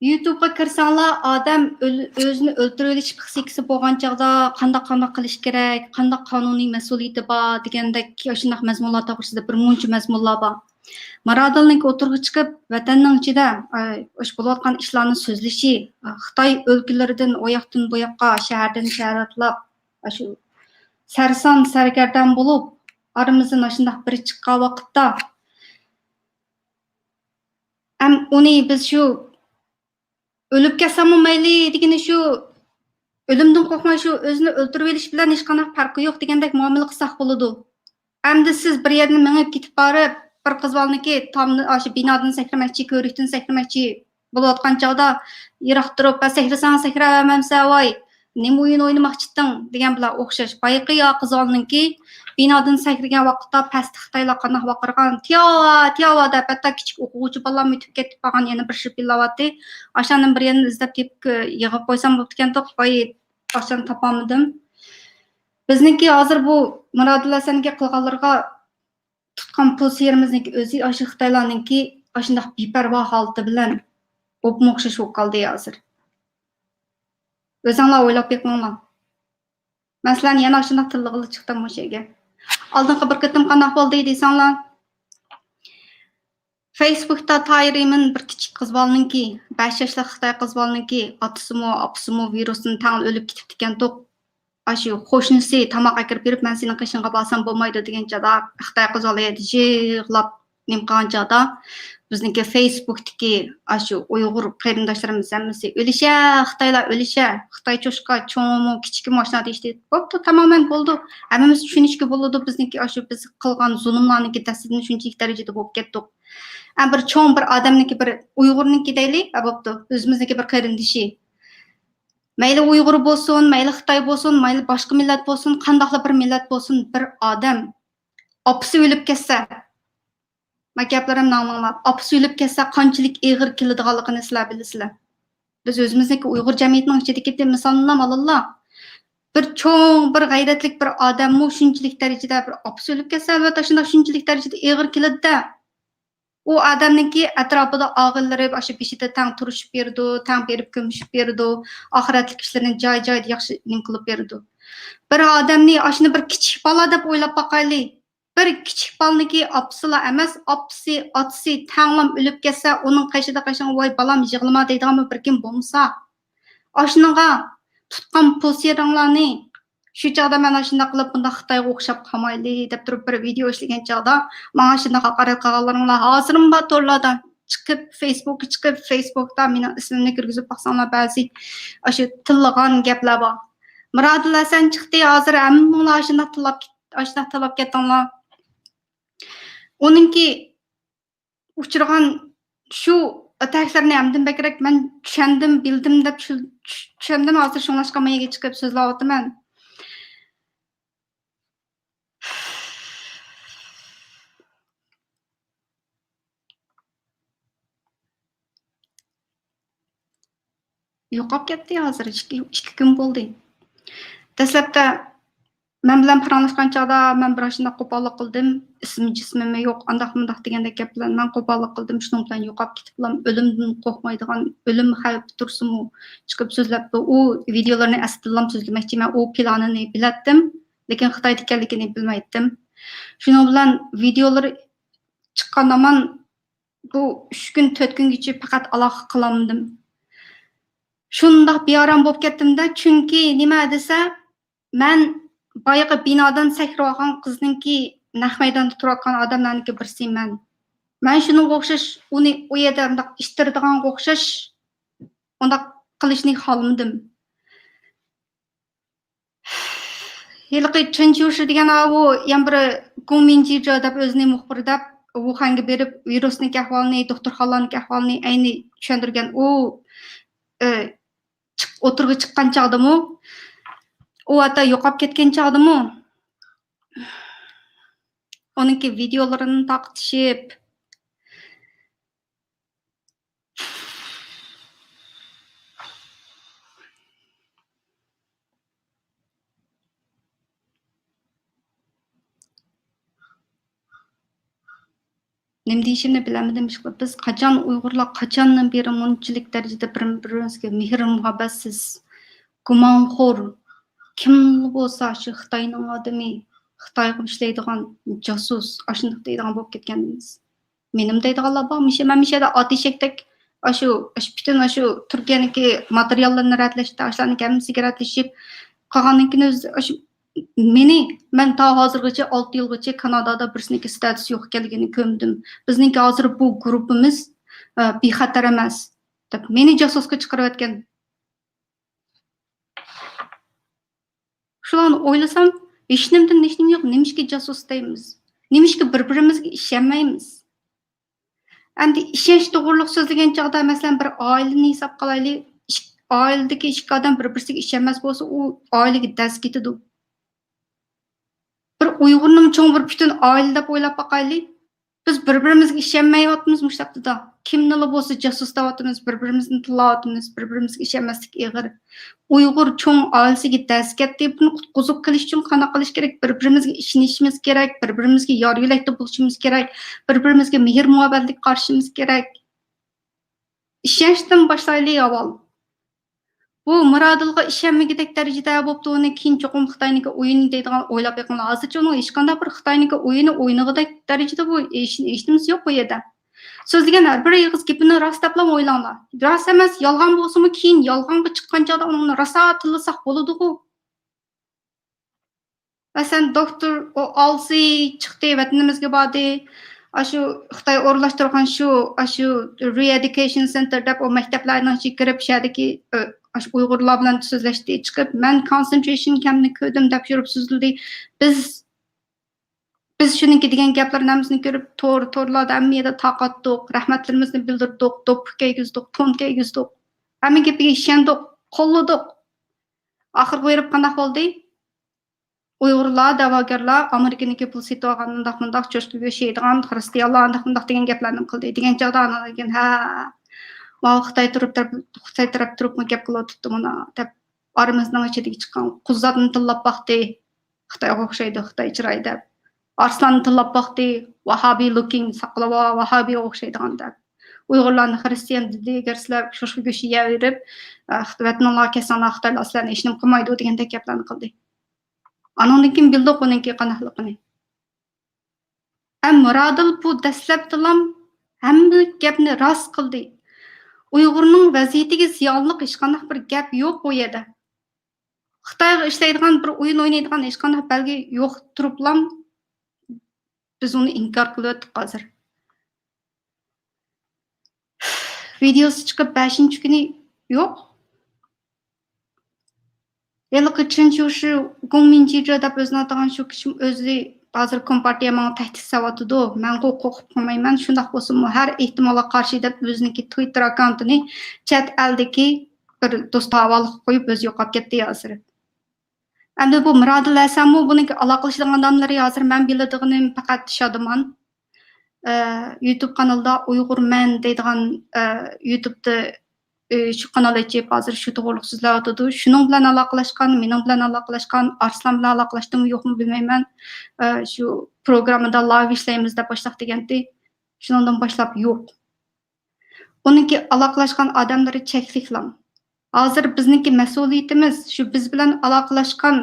يۇتۇبقا كىرسەڭلار، ئادەم ئۆل-، ئۆزىنى ئۆلتۈرۈۋېلىش پىسخىكىسى بولغان چاغدا قانداق، قانداق قىلىش كېرەك، قانداق قانۇنىي مەسئۇلىيىتى بار دېگەندەك ئاشۇنداق مەزمۇنلار توغرىسىدا بىر مۇنچە مەزمۇنلار بار. مىرادىلنىڭكى ئوتتۇرىغا چىقىپ، ۋەتەننىڭ ئىچىدە، ئاي، ئاشۇ بولۇۋاتقان ئىشلارنى سۆزلىشى، خىتاي ئۆلكىلىرىدىن ئۇ ياقتىن بۇ ياققا، شەھەردىن شەھەر ئاتلاپ، ئاشۇ سەرسان سەرگەردان بولۇپ، ئارىمىزدىن ئاشۇنداق بىرى چىققان ۋاقىتتا، ئەم، ئۇنى بىز شۇ ئۆلۈپ كەتسەممۇ مەيلى دېگىنى شۇ، ئۆلۈمدىن قورقماي شۇ ئۆزىنى ئۆلتۈرۈۋېلىش بىلەن ھېچقانداق پەرقى يوق دېگەندەك مۇئامىلە قىلساق بولىدۇ. ئەمدى سىز بىر يەردىن مېڭىپ كېتىپ بارىپ، بىر قىز بالىنىڭكى تامنى، ئاشۇ بىنادىن سەكرىمەكچى، كۆۋرۈكتىن سەكرىمەكچى بولۇۋاتقان چاغدا يىراق تۇرۇپ، «ھە، سەكرىسەڭ سەكرەۋەرمەمسەن ۋاي، نېمە ئويۇن ئوينىماقچىتىڭ؟» دېگەن بىلەن ئوخشاش. بايىقى يا قىز بالىنىڭكى بىنادىن سەكرىگەن ۋاقىتتا پەستە خىتايلار قانداق ۋارقىرىغان، «تىياۋا، تىياۋا» دەپ، ھەتتا كىچىك ئوقۇغۇچى بالىلارمۇ ئۆتۈپ كېتىپ قالغان، يەنە بىر شىپىللاۋاتتى. ئاشۇنىڭ بىر يېرىنى ئىزدەپ تېپىپ يىغىپ قويسام بوپتىكەنتۇق، ۋاي، ئاشۇنى تاپالمىدىم. بىزنىڭكى ھازىر بۇ مۇرادىللا سەنگە قىلغانلىرىغا تۇتقان پوزىتسىيىمىزنىڭكى ئۆزى ئاشۇ خىتايلارنىڭكى ئاشۇنداق بىپەرۋا ھالىتى بىلەن ئوپمۇ ئوخشاش بولۇپ قالدى ھازىر. ئۆزۈڭلار ئويلاپ بېقىڭلار. مەسىلەن، يەنە ئاشۇنداق تىللىغىلى چىقتىم مۇشۇ يەرگە. ئالدىنقى بىر قېتىم قانداق بولدى دېسەڭلار، فېيسبۇكتا تايرىمىن بىر كىچىك قىز بالىنىڭكى، بەش ياشلىق خىتاي قىز بالىنىڭكى ئاتىسىمۇ، ئاپىسىمۇ ۋىرۇستىن تەڭلا ئۆلۈپ كېتىپتىكەنتۇق. ئاشۇ قوشنىسى تاماق ئەكىرىپ بېرىپ، «مەن سېنىڭ قېشىڭغا بارسام بولمايدۇ» دېگەن چاغدا، خىتاي قىز بالا يەردە يىغلاپ نېمە قىلغان چاغدا، بىزنىڭكى فېيسبۇكتىكى ئاشۇ ئۇيغۇر قېرىنداشلىرىمىز ھەممىسى، «ئۆلۈشە، خىتايلار ئۆلۈشە، خىتاي چوشقا، چوڭىمۇ، كىچىكىمۇ ئاشۇنداق دېيىشتى.» بوپتۇ، تامامەن بولىدۇ. ھەممىمىز چۈشىنىشكە بولىدۇ، بىزنىڭكى ئاشۇ بىز قىلغان زۇلۇملارنىڭكى دەستىدىن شۇنچىلىك دەرىجىدە بولۇپ كەتتۇق. ئە، بىر چوڭ بىر ئادەمنىڭكى، بىر ئۇيغۇرنىڭكى دەيلى، ئە، بوپتۇ، ئۆزىمىزنىڭكى بىر قېرىندىشى. مەيلى ئۇيغۇر بولسۇن، مەيلى خىتاي بولسۇن، مەيلى باشقا مىللەت بولسۇن، قانداقلا بىر مىللەت بولسۇن، بىر ئادەم ئاپىسى ئۆلۈپ كەتسە، ما گەپلىرىمنى ئاڭلاڭلار، ئاپىسى ئۆلۈپ كەتسە قانچىلىك ئېغىر كېلىدىغانلىقىنى سىلەر بىلىسىلەر. بىز ئۆزىمىزنىڭكى ئۇيغۇر جەمئىيىتىنىڭ ئىچىدىكى مىسالنىلا ئالىلا. بىر چوڭ، بىر غەيرەتلىك بىر ئادەممۇ شۇنچىلىك دەرىجىدە، بىر ئاپىسى ئۆلۈپ كەتسە، ئەلۋەتتە، شۇنداق شۇنچىلىك دەرىجىدە ئېغىر كېلىدۇ-دە. ئۇ ئادەمنىڭكى ئەتراپىدا ئاغىنىلىرى، ئاشۇ بېشىدا تەڭ تۇرۇشۇپ بېرىدۇ، تەڭ بېرىپ كۆمۈشۈپ بېرىدۇ، ئاخىرەتلىك ئىشلىرىنى جاي-جايىدا ياخشى نېمە قىلىپ بېرىدۇ. بىر ئادەمنى، ئاشۇنى بىر كىچىك بالا دەپ ئويلاپ باقايلى. بىر كىچىك بالىنىڭكى ئاپىسىلا ئەمەس، ئاپىسى، ئاتىسى تەڭلام ئۆلۈپ كەتسە، ئۇنىڭ قېشىدا، قېشىڭغا، «ۋاي بالام، يىغلىما» دەيدىغانمۇ بىر كىم بولمىسا، ئاشۇنىڭغا تۇتقان پوزىتسىيەڭلارنى، شۇ چاغدا مەن ئاشۇنداق قىلىپ، بۇنداق خىتايغا ئوخشاپ قالمايلى دەپ تۇرۇپ بىر ۋىدېئو ئىشلىگەن چاغدا، ماڭا شۇنداق ھاقارەت قىلغانلىرىڭلار ھازىرمۇ بار تورلاردا چىقىپ، فېيسبۇكقا چىقىپ، فېيسبۇكتا مېنىڭ ئىسمىمنى كىرگۈزۈپ باقساڭلار، بەزى ئاشۇ تىللىغان گەپلەر بار. مىرادىل ھەسەن چىقتى، ھازىر ھەممىڭلار ئاشۇنداق تىللاپ كېت-، ئاشۇنداق تىللاپ كەتتىڭلار. ئۇنىڭكى ئۇچرىغان شۇ ئەتەكلەرنى ھەمدىن بەكرەك مەن چۈشەندىم، بىلدىم دەپ چۈ-، چۈ-، چۈشەندىم. ھازىر شۇڭلاشقا مەيگە چىقىپ سۆزلەۋاتىمەن. يوقاپ كەتتى ھازىر، ئىككى، ئىككى كۈن بولدى. دەسلەپتە مەن بىلەن پاراڭلاشقان چاغدا مەن بىر ئاشۇنداق قوپاللىق قىلدىم. ئىسمى جىسمىمۇ يوق، ئانداق مۇنداق دېگەندەك گەپ بىلەن مەن قوپاللىق قىلدىم. شۇنىڭ بىلەن يوقاپ كېتىپلا ئۆلۈمدىن قورقمايدىغان، ئۆلۈم خەۋپى تۇرسىمۇ چىقىپ سۆزلەپتۇ. ئۇ ۋىدىيولىرىنى ئەسلىدىنلا سۆزلىمەكچى. مەن ئۇ پىلانىنى بىلەتتىم، لېكىن خىتايدا ئىكەنلىكىنى بىلمەيتتىم. شۇنىڭ بىلەن ۋىدىيولىرى چىققان ھامان بۇ ئۈچ كۈن، تۆت كۈنگىچە پەقەت ئالاقە قىلالمىدىم. شۇنداق بىئارام بولۇپ كەتتىم-دە، چۈنكى نېمە دېسە، مەن بايىقى بىنادىن سەكرىۋالغان قىزنىڭكى، نەق مەيداندا تۇرۇۋاتقان ئادەملەرنىڭكى بىرسى مەن. مەن شۇنىڭغا ئوخشاش، ئۇنى ئۇ يەردە مۇنداق ئىتتىرىدىغانغا ئوخشاش، ئۇنداق قىلىشنى خالىمىدىم. ھېلىقى چېن چيۇشى دېگەن ئاۋۇ يەنە بىر گۇڭ مىنجىجې دەپ ئۆزىنى مۇخبىر دەپ، ۋۇخەنگە بېرىپ، ۋىرۇسنىڭ ئەھۋالىنى، دوختۇرخانىلارنىڭ ئەھۋالىنى ئەينى چۈشەندۈرگەن. ئۇ، ئى، چىق-، ئوتتۇرىغا چىققان چاغدىمۇ، ئۇ ھەتتا يوقاپ كەتكەن چاغدىمۇ، ئۇنىڭكى ۋىدىيولىرىنى تارقىتىشىپ، نېمە دېيىشىمنى بىلەلمىدىم. ئىشقىلىپ، بىز قاچان، ئۇيغۇرلار قاچاندىن بېرى مۇنچىلىك دەرىجىدە بىر-، بىر-بىرىمىزگە مېھىر-مۇھەببەتسىز، گۇمانخور، كىملا بولسا شۇ خىتاينىڭ ئادىمى، خىتايغا ئىشلەيدىغان جاسۇس، ئاشۇنداق دەيدىغان بولۇپ كەتكەنمىز. مېنىمۇ دەيدىغانلار بار. مىشە-، مەن مىشەدە ئاتىشەكتەك ئاشۇ، ئاشۇ پۈتۈن ئاشۇ تۈركىيەنىڭكى ماتېرىياللىرىنى رەتلەشتە، ئاشۇلارنىڭكى ھەممىسىگە رەتلىشىپ قالغاندىن كېيىن ئۆزى ئاشۇ مېنى، مەن تا ھازىرغىچە، ئالتە يىلغىچە كانادادا بىرسىنىڭكى ستاتۇسى يوق ئىكەنلىكىنى كۆردۈم. بىزنىڭكى ھازىر بۇ گۇرۇپپىمىز، ئە، بىخەتەر ئەمەس، دەپ مېنى جاسۇسقا چىقىرىۋەتكەن. شۇلارنى ئويلىسام، ھېچنېمىدىن ھېچنېمە يوق. نېمىشقا جاسۇس دەيمىز؟ نېمىشقا بىر-بىرىمىزگە ئىشەنمەيمىز؟ ئەمدى ئىشەنچ توغرۇلۇق سۆزلىگەن چاغدا، مەسىلەن، بىر ئائىلىنى ھېساب قىلايلى. ئىش-، ئائىلىدىكى ئىككى ئادەم بىر-بىرسىگە ئىشەنمەس بولسا، ئۇ ئائىلىگە دەز كېتىدۇ. بىر ئۇيغۇرنىمۇ چوڭ بىر پۈتۈن ئائىلە دەپ ئويلاپ باقايلى. بىز بىر-بىرىمىزگە ئىشەنمەيۋاتىمىز مۇشۇ ھەپتىدە. كىمنىلا بولسا جاسۇس دەۋاتىمىز، بىر-بىرىمىزنى تىللاۋاتىمىز، بىر-بىرىمىزگە ئىشەنمەسلىك ئېغىر. ئۇيغۇر چوڭ ئائىلىسىگە دەز كەتتى. بۇنى قۇتقۇزۇپ قېلىش ئۈچۈن قانداق قىلىش كېرەك؟ بىر-بىرىمىزگە ئىشىنىشىمىز كېرەك، بىر-بىرىمىزگە يار يۆلەكتە بولۇشىمىز كېرەك، بىر-بىرىمىزگە مېھىر مۇھەببەتلىك قارىشىمىز كېرەك. ئىشەنچتىن باشلايلى ئاۋۋال. بۇ مىرادىلغا ئىشەنمىگۈدەك دەرىجىدە بوپتۇ، ئۇنى كېيىن چوقۇم خىتاينىڭكى ئويۇنى دەيدىغان ئويلاپ بېقىڭلار. ھازىرچە ئۇنىڭ ھېچقانداق بىر خىتاينىڭكى ئويۇنى ئوينىغۇدەك دەرىجىدە بۇ ھېچ، ھېچنېمىسى يوق بۇ يەردە. سۆزلىگەن ھەر بىر ئېغىز گېپىنى راست دەپلا ئويلاڭلار. راست ئەمەس، يالغان بولسىمۇ كېيىن يالغانغا چىققان چاغدا ئۇنى راسا تىللىساق بولىدىغۇ. مەسىلەن، دوكتور ئالسى چىقتى، ۋەتىنىمىزگە باردى. ئاشۇ خىتاي ئورۇنلاشتۇرغان شۇ، ئاشۇ رىئېدۇكېيشن سېنتېر دەپ ئۇ مەكتەپلەرنىڭ ئىچىگە كىرىپ، شۇ يەردىكى، ئاشۇ ئۇيغۇرلار بىلەن سۆزلەشتى، چىقىپ، مەن كونسېنترېيشن كەمپنى كۆردۈم دەپ يۈرۈپ سۆزلىدى. بىز، بىز شۇنىڭكى دېگەن گەپلەرنىڭ ھەممىسىنى كۆرۈپ، تور، تورلاردا ھەممە يەردە تارقاتتۇق، رەھمەتلىرىمىزنى بىلدۈردۇق، دوپپا كىيگۈزدۇق، تون كىيگۈزدۇق، ھەممە گېپىگە ئىشەندۇق، قوللىدۇق. ئاخىرغا بېرىپ قانداق بولدى؟ ئۇيغۇرلار، دەۋاگەرلەر ئامېرىكىنىڭكى پۇل سېتىۋالغان، ئۇنداق مۇنداق چوشقا گۆشى يەيدىغان، خىرىستىيانلار ئانداق مۇنداق دېگەن گەپلەرنى قىلدى. دېگەن چاغدا ئاندىن كېيىن، ھە، ماۋۇ خىتاي تۇرۇپ تەرەپ، خىتاي تەرەپ تۇرۇپمۇ گەپ قىلىۋاتىدۇ مانا دەپ، ئارىمىزنىڭ ئىچىدىكى چىققان قۇزلارنى تىللاپ باقتى. خىتايغا ئوخشايدۇ، خىتاي چىراي دەپ. ئارسلاننى تىللاپ باقتى. ۋاھابىي لۇكىڭ، ساقلىۋال، ۋاھابىيغا ئوخشايدىغان دەپ. ئۇيغۇرلارنى خىرىستىيان دېدى، ئەگەر سىلەر چوشقا گۆشى يەۋېرىپ، ئە، ۋەتىنىڭلارغا كەتسەڭلار، خىتايلار سىلەرنى ھېچنېمە قىلمايدۇ دېگەندەك گەپلەرنى قىلدى. ئانىڭدىن كېيىن بىلدۇق ئۇنىڭكى قانداقلىقىنى. ئەم مىرادىل بۇ دەسلەپتىلام ھەممە گەپنى راست قىلدى. ئۇيغۇرنىڭ ۋەزىيىتىگە زىيانلىق ھېچقانداق بىر گەپ يوق ئۇ يەردە. خىتايغا ئىشلەيدىغان، بىر ئويۇن ئوينايدىغان ھېچقانداق بەلگە يوق تۇرۇپلام، بىز ئۇنى ئىنكار قىلىۋەتتۇق ھازىر. ۋىدېئوسى چىقىپ بەشىنچى كۈنى يوق. ھېلىقى چېن چيۇشى، گۇڭ مىنجىجې دەپ ئۆزىنى ئاتىغان شۇ كىشىمۇ ئۆزى ھازىر كومپارتىيە ماڭا تەھدىت سېلىۋاتىدۇ. مەنغۇ قورقۇپ قالمايمەن. شۇنداق بولسىمۇ ھەر ئېھتىمالغا قارشى دەپ ئۆزىنىڭكى تۋىتتېر ئاككاونتىنى چەت ئەلدىكى بىر دوستىغا ھاۋالە قىلىپ قويۇپ ئۆزى يوقاپ كەتتى ھازىر. ئەمدى بۇ مىرادىل ھەسەنمۇ بۇنىڭكى ئالاقىلىشىدىغان ئادەملىرى ھازىر مەن بىلىدىغىنىم پەقەت شادىمان. ئە، يۇتۇب قانىلىدا ئۇيغۇر مەن دەيدىغان، ئە، يۇتۇبتا ئى، شۇ قانال ئېچىپ، ھازىر شۇ توغرۇلۇق سۆزلەۋاتىدۇ. شۇنىڭ بىلەن ئالاقىلاشقان، مېنىڭ بىلەن ئالاقىلاشقان، ئارسلان بىلەن ئالاقىلاشتىمۇ يوقمۇ بىلمەيمەن. ئى، شۇ پروگراممىدا لايۋ ئىشلەيمىز دەپ باشلاق دېگەنتى. شۇنىڭدىن باشلاپ يوق. ئۇنىڭكى ئالاقىلاشقان ئادەملىرى چەكلىكلا. ھازىر بىزنىڭكى مەسئۇلىيىتىمىز شۇ بىز بىلەن ئالاقىلاشقان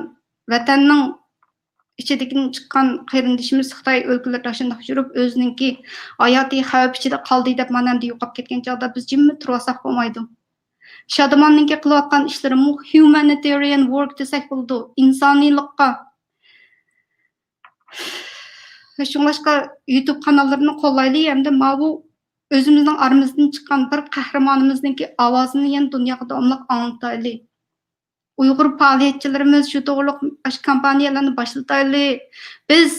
ۋەتەننىڭ ئىچىدىكىدىن چىققان قېرىندىشىمىز خىتاي ئۆلكىلىرىدە شۇنداق يۈرۈپ، ئۆزىنىڭكى ھاياتى خەۋپ ئىچىدە قالدى دەپ، مانا ئەمدى يوقاپ كەتكەن چاغدا بىز جىممىدە تۇرۇۋالساق بولمايدۇ. شادىماننىڭكى قىلىۋاتقان ئىشلىرىمۇ humanitarian work دېسەك بولىدۇ، ئىنسانىيلىققا. شۇڭلاشقا يۇتۇب قاناللىرىنى قوللايلى، ھەمدە ماۋۇ ئۆزىمىزنىڭ ئارىمىزدىن چىققان بىر قەھرىمانىمىزنىڭكى ئاۋازىنى يەنە دۇنياغا داۋاملىق ئاڭلىتايلى. ئۇيغۇر پائالىيەتچىلىرىمىز شۇ توغرۇلۇق ئاشۇ كامپانىيەلەرنى باشلىتايلى. بىز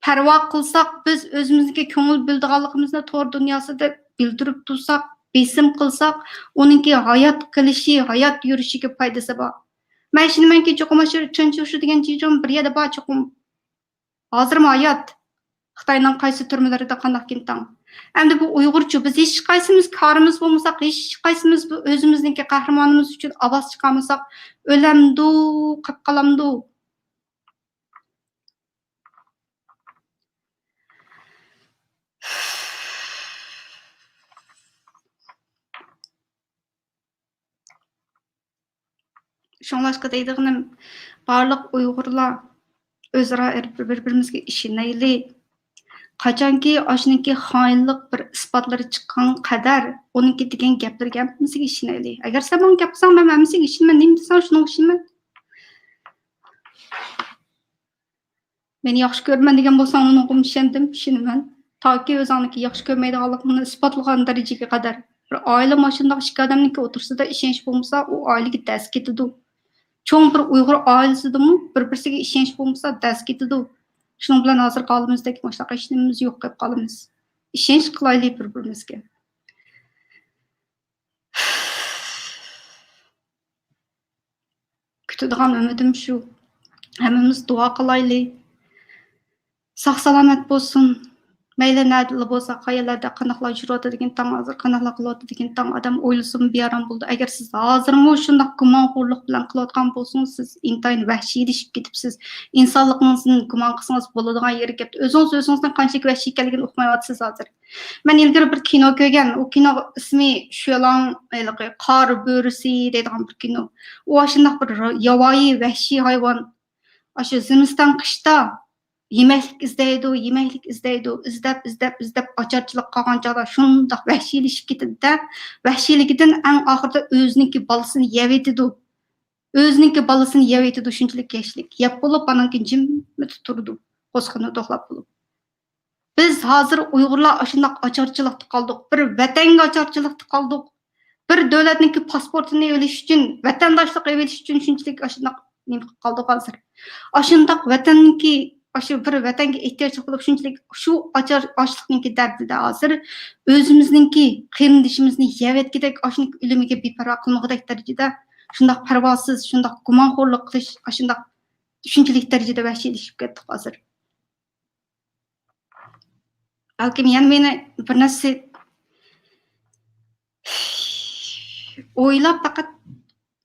پەرۋا قىلساق، بىز ئۆزىمىزگە كۆڭۈل بۆلىدىغانلىقىمىزنى تور دۇنياسىدا بىلدۈرۈپ تۇرساق، بېسىم قىلساق، ئۇنىڭكى ھايات قېلىشى، ھايات يۈرۈشىگە پايدىسى بار. مەن ئىشىنىمەنكى، چوقۇم ئاشۇ چېن چىشۇ دېگەن جىجۇڭ بىر يەردە بار چوقۇم. ھازىرمۇ ھايات. خىتاينىڭ قايسى تۈرمىلىرىدە قانداق كىنتاڭ. ئەمدى بۇ ئۇيغۇرچۇ، بىز ھېچقايسىمىز كارىمىز بولمىساق، ھېچقايسىمىز بۇ ئۆزىمىزنىڭكى قەھرىمانىمىز ئۈچۈن ئاۋاز چىقارمىساق، ئۆلەمدۇ، قېلىپ قالامدۇ؟ شۇڭلاشقا دەيدىغىنىم، بارلىق ئۇيغۇرلار ئۆزئارا بىر-بىرىمىزگە ئىشىنەيلى. قاچانكى ئاشۇنىڭكى خائىنلىق بىر ئىسپاتلىرى چىققان قەدەر، ئۇنىڭكى دېگەن گەپلىرىگە ھەممىسىگە ئىشىنەيلى. ئەگەر سەن ماڭا گەپ قىلساڭ، مەن ھەممىسىگە ئىشىنىمەن. نېمە دېسەڭ، شۇنىڭغا ئىشىنىمەن. مېنى ياخشى كۆرىمەن دېگەن بولساڭ، ئۇنىڭغىمۇ ئىشەندىم، ئىشىنىمەن. تاكى ئۆزۈڭنىڭكى ياخشى كۆرمەيدىغانلىقىڭنى ئىسپاتلىغان دەرىجىگە قەدەر. بىر ئائىلە مانا شۇنداق ئىككى ئادەمنىڭكى ئوتتۇرىسىدا ئىشەنچ بولمىسا، ئۇ ئائىلىگە دەز كېتىدۇ. چوڭ بىر ئۇيغۇر ئائىلىسىدىمۇ بىر-بىرسىگە ئىشەنچ بولمىسا، دەز كېتىدۇ. شۇنىڭ بىلەن ھازىرقى ھالىمىزدەك مۇشۇنداق ھېچ نېمىمىز يوق قىلىپ قالىمىز. ئىشەنچ قىلايلى بىر-بىرىمىزگە. كۈتىدىغان ئۈمىدىم شۇ. ھەممىمىز دۇئا قىلايلى. ساق-سالامەت بولسۇن. مەيلى نەدىلا بولسا، قەيەرلەردە قانداقلار يۈرۈۋاتىدىكىن تاڭ، ھازىر قانداقلار قىلىۋاتىدىكىن تاڭ، ئادەم ئويلىسىمۇ بىئارام بولىدۇ. ئەگەر سىز ھازىرمۇ شۇنداق گۇمانخورلۇق بىلەن قىلىۋاتقان بولسىڭىز، سىز ئىنتايىن ۋەھشىيلىشىپ كېتىپسىز. ئىنسانلىقىڭىزدىن گۇمان قىلسىڭىز بولىدىغان يېرى كەپتۇ. ئۆزىڭىز ئۆزىڭىزنىڭ قانچىلىك ۋەھشىي ئىكەنلىكىنى ئۇقمايۋاتىسىز ھازىر. مەن ئىلگىرى بىر كىنو كۆرگەن. ئۇ كىنو ئىسمى شۈەلەڭ، ھېلىقى قار بۆرىسى دەيدىغان بىر كىنو. ئۇ ئاشۇنداق بىر ياۋايى، ۋەھشىي ھايۋان. ئاشۇ زىمىستان، قىشتا يېمەكلىك ئىزدەيدۇ، يېمەكلىك ئىزدەيدۇ، ئىزدەپ، ئىزدەپ، ئىزدەپ، ئاچارچىلىق قالغان چاغدا شۇنداق ۋەھشىيلىشىپ كېتىدۇ-دە، ۋەھشىيلىكىدىن ئەڭ ئاخىرىدا ئۆزىنىڭكى بالىسىنى يەۋېتىدۇ. ئۆزىنىڭكى بالىسىنى يەۋېتىدۇ، شۇنچىلىك ۋەھشىيلىك. يەپ بولۇپ، ئانان كېيىن جىممىدە تۇرىدۇ، قورسىقىنى توقلاپ بولۇپ. بىز ھازىر ئۇيغۇرلار ئاشۇنداق ئاچارچىلىقتا قالدۇق. بىر ۋەتەنگە ئاچارچىلىقتا قالدۇق. بىر دۆلەتنىڭكى پاسپورتىنى ئېلىش ئۈچۈن، ۋەتەنداشلىق ئېلىش ئۈچۈن شۇنچىلىك ئاشۇنداق نېمە قىلىپ قالدۇق ھازىر. ئاشۇنداق ۋەتەننىڭكى، ئاشۇ بىر ۋەتەنگە ئېھتىياجلىق بولۇپ شۇنچىلىك شۇ ئاچار-، ئاچلىقنىڭكى دەردىدە ھازىر ئۆزىمىزنىڭكى قېرىندىشىمىزنى يەۋەتكۈدەك ئاشۇنىڭكى ئۆلۈمىگە بىپەرۋا قىلمىغۇدەك دەرىجىدە شۇنداق پەرۋاسىز، شۇنداق گۇمانخورلۇق قىلىش، ئاشۇنداق شۇنچىلىك دەرىجىدە ۋەھشىيلىشىپ كەتتۇق ھازىر. بەلكىم يەنە مېنى بىر نەرسە ئويلاپ، پەقەت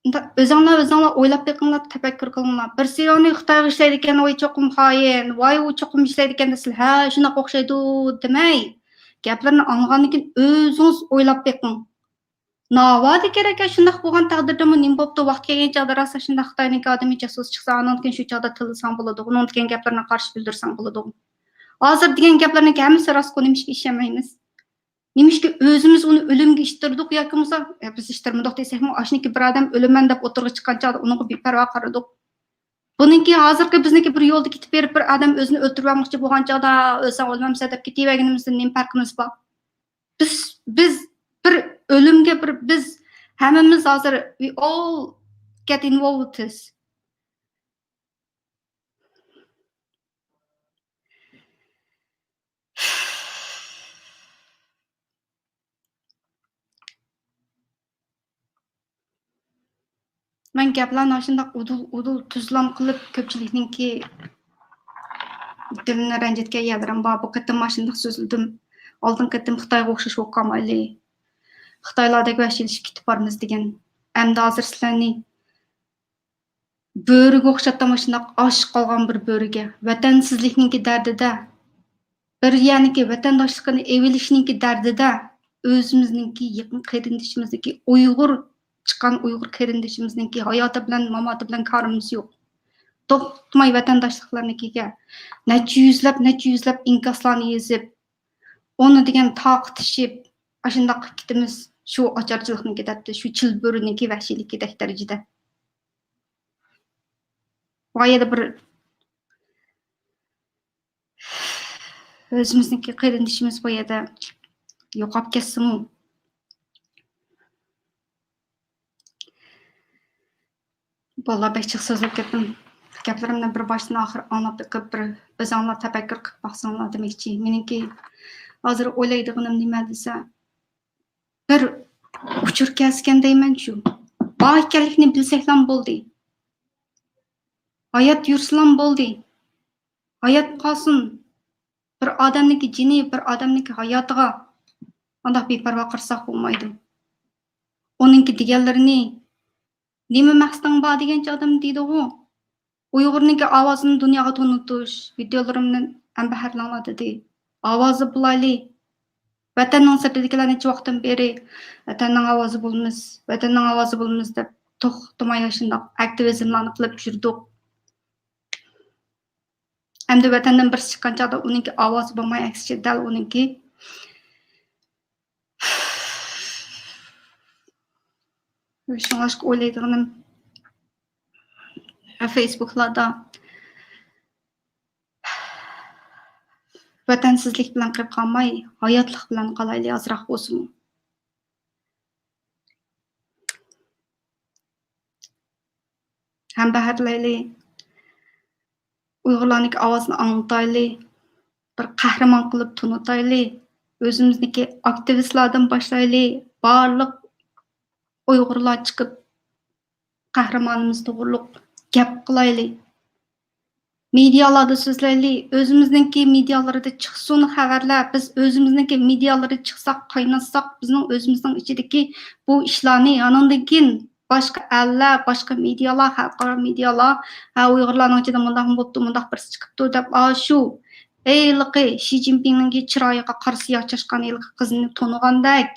ئۆزۈڭلار، ئۆزۈڭلار ئويلاپ بېقىڭلار، تەپەككۇر قىلىڭلار. بىرسى ئۇنى خىتايغا ئىشلەيدىكەن، ۋاي چوقۇم خائىن، ۋاي ئۇ چوقۇم ئىشلەيدىكەن دېسىلە، ھە، شۇنداق ئوخشايدۇ دېمەي، گەپلىرىنى ئاڭلىغاندىن كېيىن ئۆزىڭىز ئويلاپ بېقىڭ. ناۋادا كېرەك، شۇنداق بولغان تەقدىردىمۇ نېمە بوپتۇ؟ ۋاقتى كەلگەن چاغدا راسا شۇنداق خىتاينىڭكى ئادىمى جاسۇس چىقسا، ئانىڭدىن كېيىن شۇ چاغدا تىللىساڭ بولىدۇ. ئۇنىڭ دېگەن گەپلىرىنىڭ قارشى بىلدۈرسەڭ بولىدۇ. ھازىر دېگەن گەپلەرنىڭكى ھەممىسى راستقۇ، نېمىشقا ئىشەنمەيمىز؟ نېمىشقا ئۆزىمىز ئۇنى ئۆلۈمگە ئىتتىردۇق ياكى بولمىسا، يا بىز ئىتتىرمىدۇق دېسەكمۇ، ئاشۇنىڭكى بىر ئادەم ئۆلىمەن دەپ ئوتتۇرىغا چىققان چاغدا ئۇنىڭغا بىپەرۋا قارىدۇق. بۇنىڭكى ھازىرقى بىزنىڭكى بىر يولدا كېتىپ بېرىپ، بىر ئادەم ئۆزىنى ئۆلتۈرۈۋەتمەكچى بولغان چاغدا، ئۆلسەڭ ئۆلمەمسەن دەپ كېتىۋەرگىنىمىزدىن نېمە پەرقىمىز بار؟ بىز، بىز بىر ئۆلۈمگە بىر، بىز ھەممىمىز ھازىر، we all get involved with this. مەن گەپلەرنى ئاشۇنداق ئۇدۇل، ئۇدۇل تۈزلام قىلىپ، كۆپچىلىكنىڭكى دىلىنى رەنجىتكەن يەرلىرىم بار. بۇ قېتىم ئاشۇنداق سۆزلىدىم. ئالدىنقى قېتىم خىتايغا ئوخشاش بولۇپ قالمايلى. خىتايلاردەك ۋەھشىيلىشىپ كېتىپ بارىمىز دېگەن. ئەمدى ھازىر سىلەرنى بۆرىگە ئوخشاپ، مۇشۇنداق ئاچ قالغان بىر بۆرىگە، ۋەتەنسىزلىكنىڭكى دەردىدە، بىر يەرنىڭكى ۋەتەنداشلىقىنى ئېلىۋېلىشنىڭكى دەردىدە، ئۆزىمىزنىڭكى يېقىن قېرىندىشىمىزنىڭكى، ئۇيغۇر، چىققان ئۇيغۇر قېرىندىشىمىزنىڭكى ھاياتى بىلەن، ماماتى بىلەن كارىمىز يوق. توختىماي ۋەتەنداشلىقلارنىڭكىگە نەچچە يۈزلەپ، نەچچە يۈزلەپ ئىنكاسلارنى يېزىپ، ئۇنى دېگەن تارقىتىشىپ، ئاشۇنداق قىلىپ كېتىمىز. شۇ ئاچارچىلىقنىڭكى دەردى، شۇ چىلبۆرىنىڭكى ۋەھشىيلىكىدەك دەرىجىدە. بۇ يەردە بىر ئۆزىمىزنىڭكى قېرىندىشىمىز بۇ يەردە يوقاپ كەتسىمۇ. باللا، بەك جىق سۆزلەپ كەتتىم. گەپلىرىمنى بىر باشتىن ئاخىر ئاڭلاپ بېقىپ، بىر ئۆزۈڭلار تەپەككۇر قىلىپ باقساڭلار دېمەكچى. مېنىڭكى ھازىر ئويلايدىغىنىم نېمە دېسە، بىر ئۇچۇر كەلسىكەن دەيمەن شۇ. بار ئىكەنلىكىنى بىلسەكلام بولدى. ھايات يۈرسىلام بولدى. ھايات قالسۇن. بىر ئادەمنىڭكى جېنى، بىر ئادەمنىڭكى ھاياتىغا ئانداق بىپەرۋا قارىساق بولمايدۇ. ئۇنىڭكى دېگەنلىرىنى، «نېمە مەقسىتىڭ بار؟» دېگەنچە ئادەم دېيدىغۇ. ئۇيغۇرنىڭكى ئاۋازىنى دۇنياغا تونۇتۇش، ۋىدىيولىرىمدىن ھەمبەھىرلەڭلار دېدى. ئاۋازى بولايلى. ۋەتەننىڭ سىرتىدىكىلەر نەچچە ۋاقىتتىن بېرى ۋەتەننىڭ ئاۋازى بولىمىز، ۋەتەننىڭ ئاۋازى بولىمىز دەپ توختىماي ئاشۇنداق ئاكتىۋىزملارنى قىلىپ يۈردۇق. ئەمدى ۋەتەندىن بىرسى چىققان چاغدا ئۇنىڭكى ئاۋازى بولماي، ئەكسىچە دەل ئۇنىڭكى. شۇڭلاشقا ئويلايدىغىنىم، فېيسبۇكلاردا ۋەتەنسىزلىك بىلەن قېلىپ قالماي، ھاياتلىق بىلەن قالايلى ئازراق بولسىمۇ. ھەمبەھىرلەيلى، ئۇيغۇرلارنىڭكى ئاۋازىنى ئاڭلىتايلى، بىر قەھرىمان قىلىپ تونۇتايلى، ئۆزىمىزنىڭكى ئاكتىۋىستلاردىن باشلايلى، بارلىق ئۇيغۇرلار چىقىپ قەھرىمانىمىز توغرۇلۇق گەپ قىلايلى. مېدىيالاردا سۆزلەيلى، ئۆزىمىزنىڭكى مېدىيالىرىدا چىقسۇن خەۋەرلەر. بىز ئۆزىمىزنىڭكى مېدىيالىرىدا چىقساق، قايناتساق، بىزنىڭ ئۆزىمىزنىڭ ئىچىدىكى بۇ ئىشلارنى، ئانىڭدىن كېيىن باشقا ئەللەر، باشقا مېدىيالار، خەلقئارا مېدىيالار، «ھە، ئۇيغۇرلارنىڭ ئىچىدە مۇنداقمۇ بوپتۇ، مۇنداق بىرسى چىقىپتۇ» دەپ، ئاشۇ ھېلىقى شى جىنپىڭنىڭكى چىرايىغا قارا سىياھ چاچقان ھېلىقى قىزنى تونۇغاندەك،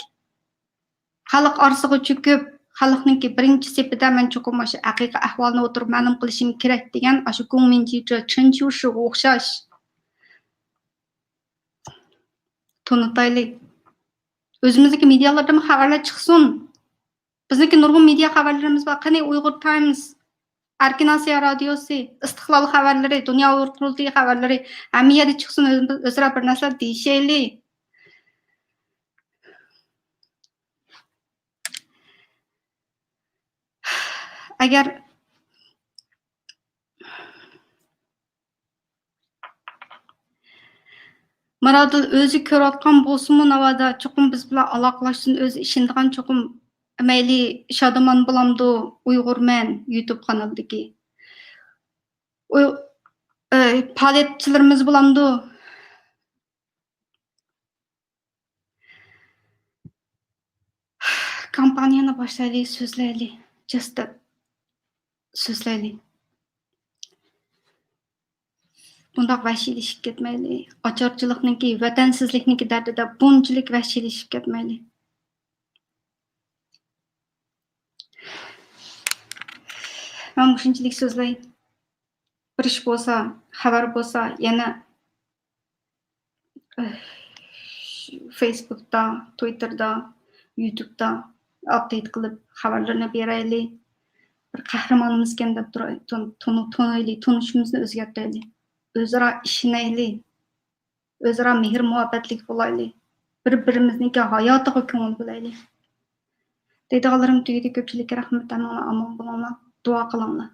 خەلق ئارىسىغا چۆكۈپ، خەلقنىڭكى بىرىنچى سېپىدە مەن چوقۇم مۇشۇ ھەقىقىي ئەھۋالنى ئولتۇرۇپ مەلۇم قىلىشىم كېرەك دېگەن ئاشۇ گۇڭ مىنجىچۇ چېن چيۇشىغا ئوخشاش. تونۇتايلى. ئۆزىمىزنىڭكى مېدىيالاردىمۇ خەۋەرلەر چىقسۇن. بىزنىڭكى نۇرغۇن مېدىيا خەۋەرلىرىمىز بار. قېنى، ئۇيغۇر تايمس، ئەركىن ئاسىيا رادىيوسى، ئىستىقلال خەۋەرلىرى، دۇنيا ئۇيغۇر قۇرۇلتىيى خەۋەرلىرى ھەممە يەردە چىقسۇن، ئۆزىمىز ئۆزئارا بىر نەرسىلەر دېيىشەيلى. ئەگەر مىرادىل ئۆزى كۆرۈۋاتقان بولسىمۇ، ناۋادا چوقۇم بىز بىلەن ئالاقىلەشسۇن، ئۆزى ئىشىنىدىغان چوقۇم، مەيلى شادىمان بولامدۇ، ئۇيغۇرمەن يۇتۇب قانىلىدىكى ئۇ-، ئە، پائالىيەتچىلىرىمىز بولامدۇ؟ كامپانىيەنى باشلايلى، سۆزلەيلى، جەستەپ سۆزلەيلى. بۇنداق ۋەھشىيلىشىپ كەتمەيلى. ئاچارچىلىقنىڭكى، ۋەتەنسىزلىكنىڭكى دەردىدە بۇنچىلىك ۋەھشىيلىشىپ كەتمەيلى. مەن مۇشۇنچىلىك سۆزلەي. بىر ئىش بولسا، خەۋەر بولسا، يەنە فېيسبۇكتا، تويتتېردا، يۇتۇبتا ئاپدېيت قىلىپ خەۋەرلىرىنى بېرەيلى. بىر قەھرىمانىمىزكەن دەپ تۇراي-، تون-، تونۇ-، تونۇيلى، تونۇشىمىزنى ئۆزگەرتەيلى. ئۆزئارا ئىشىنەيلى. ئۆزئارا مېھىر-مۇھەببەتلىك بولايلى. بىر-بىرىمىزنىڭكى ھاياتىغا كۆڭۈل بۆلەيلى. دەيدىغانلىرىم تۈگىدى. كۆپچىلىككە رەھمەت. ھەممىڭلار ئامان بولۇڭلار. دۇئا قىلىڭلار.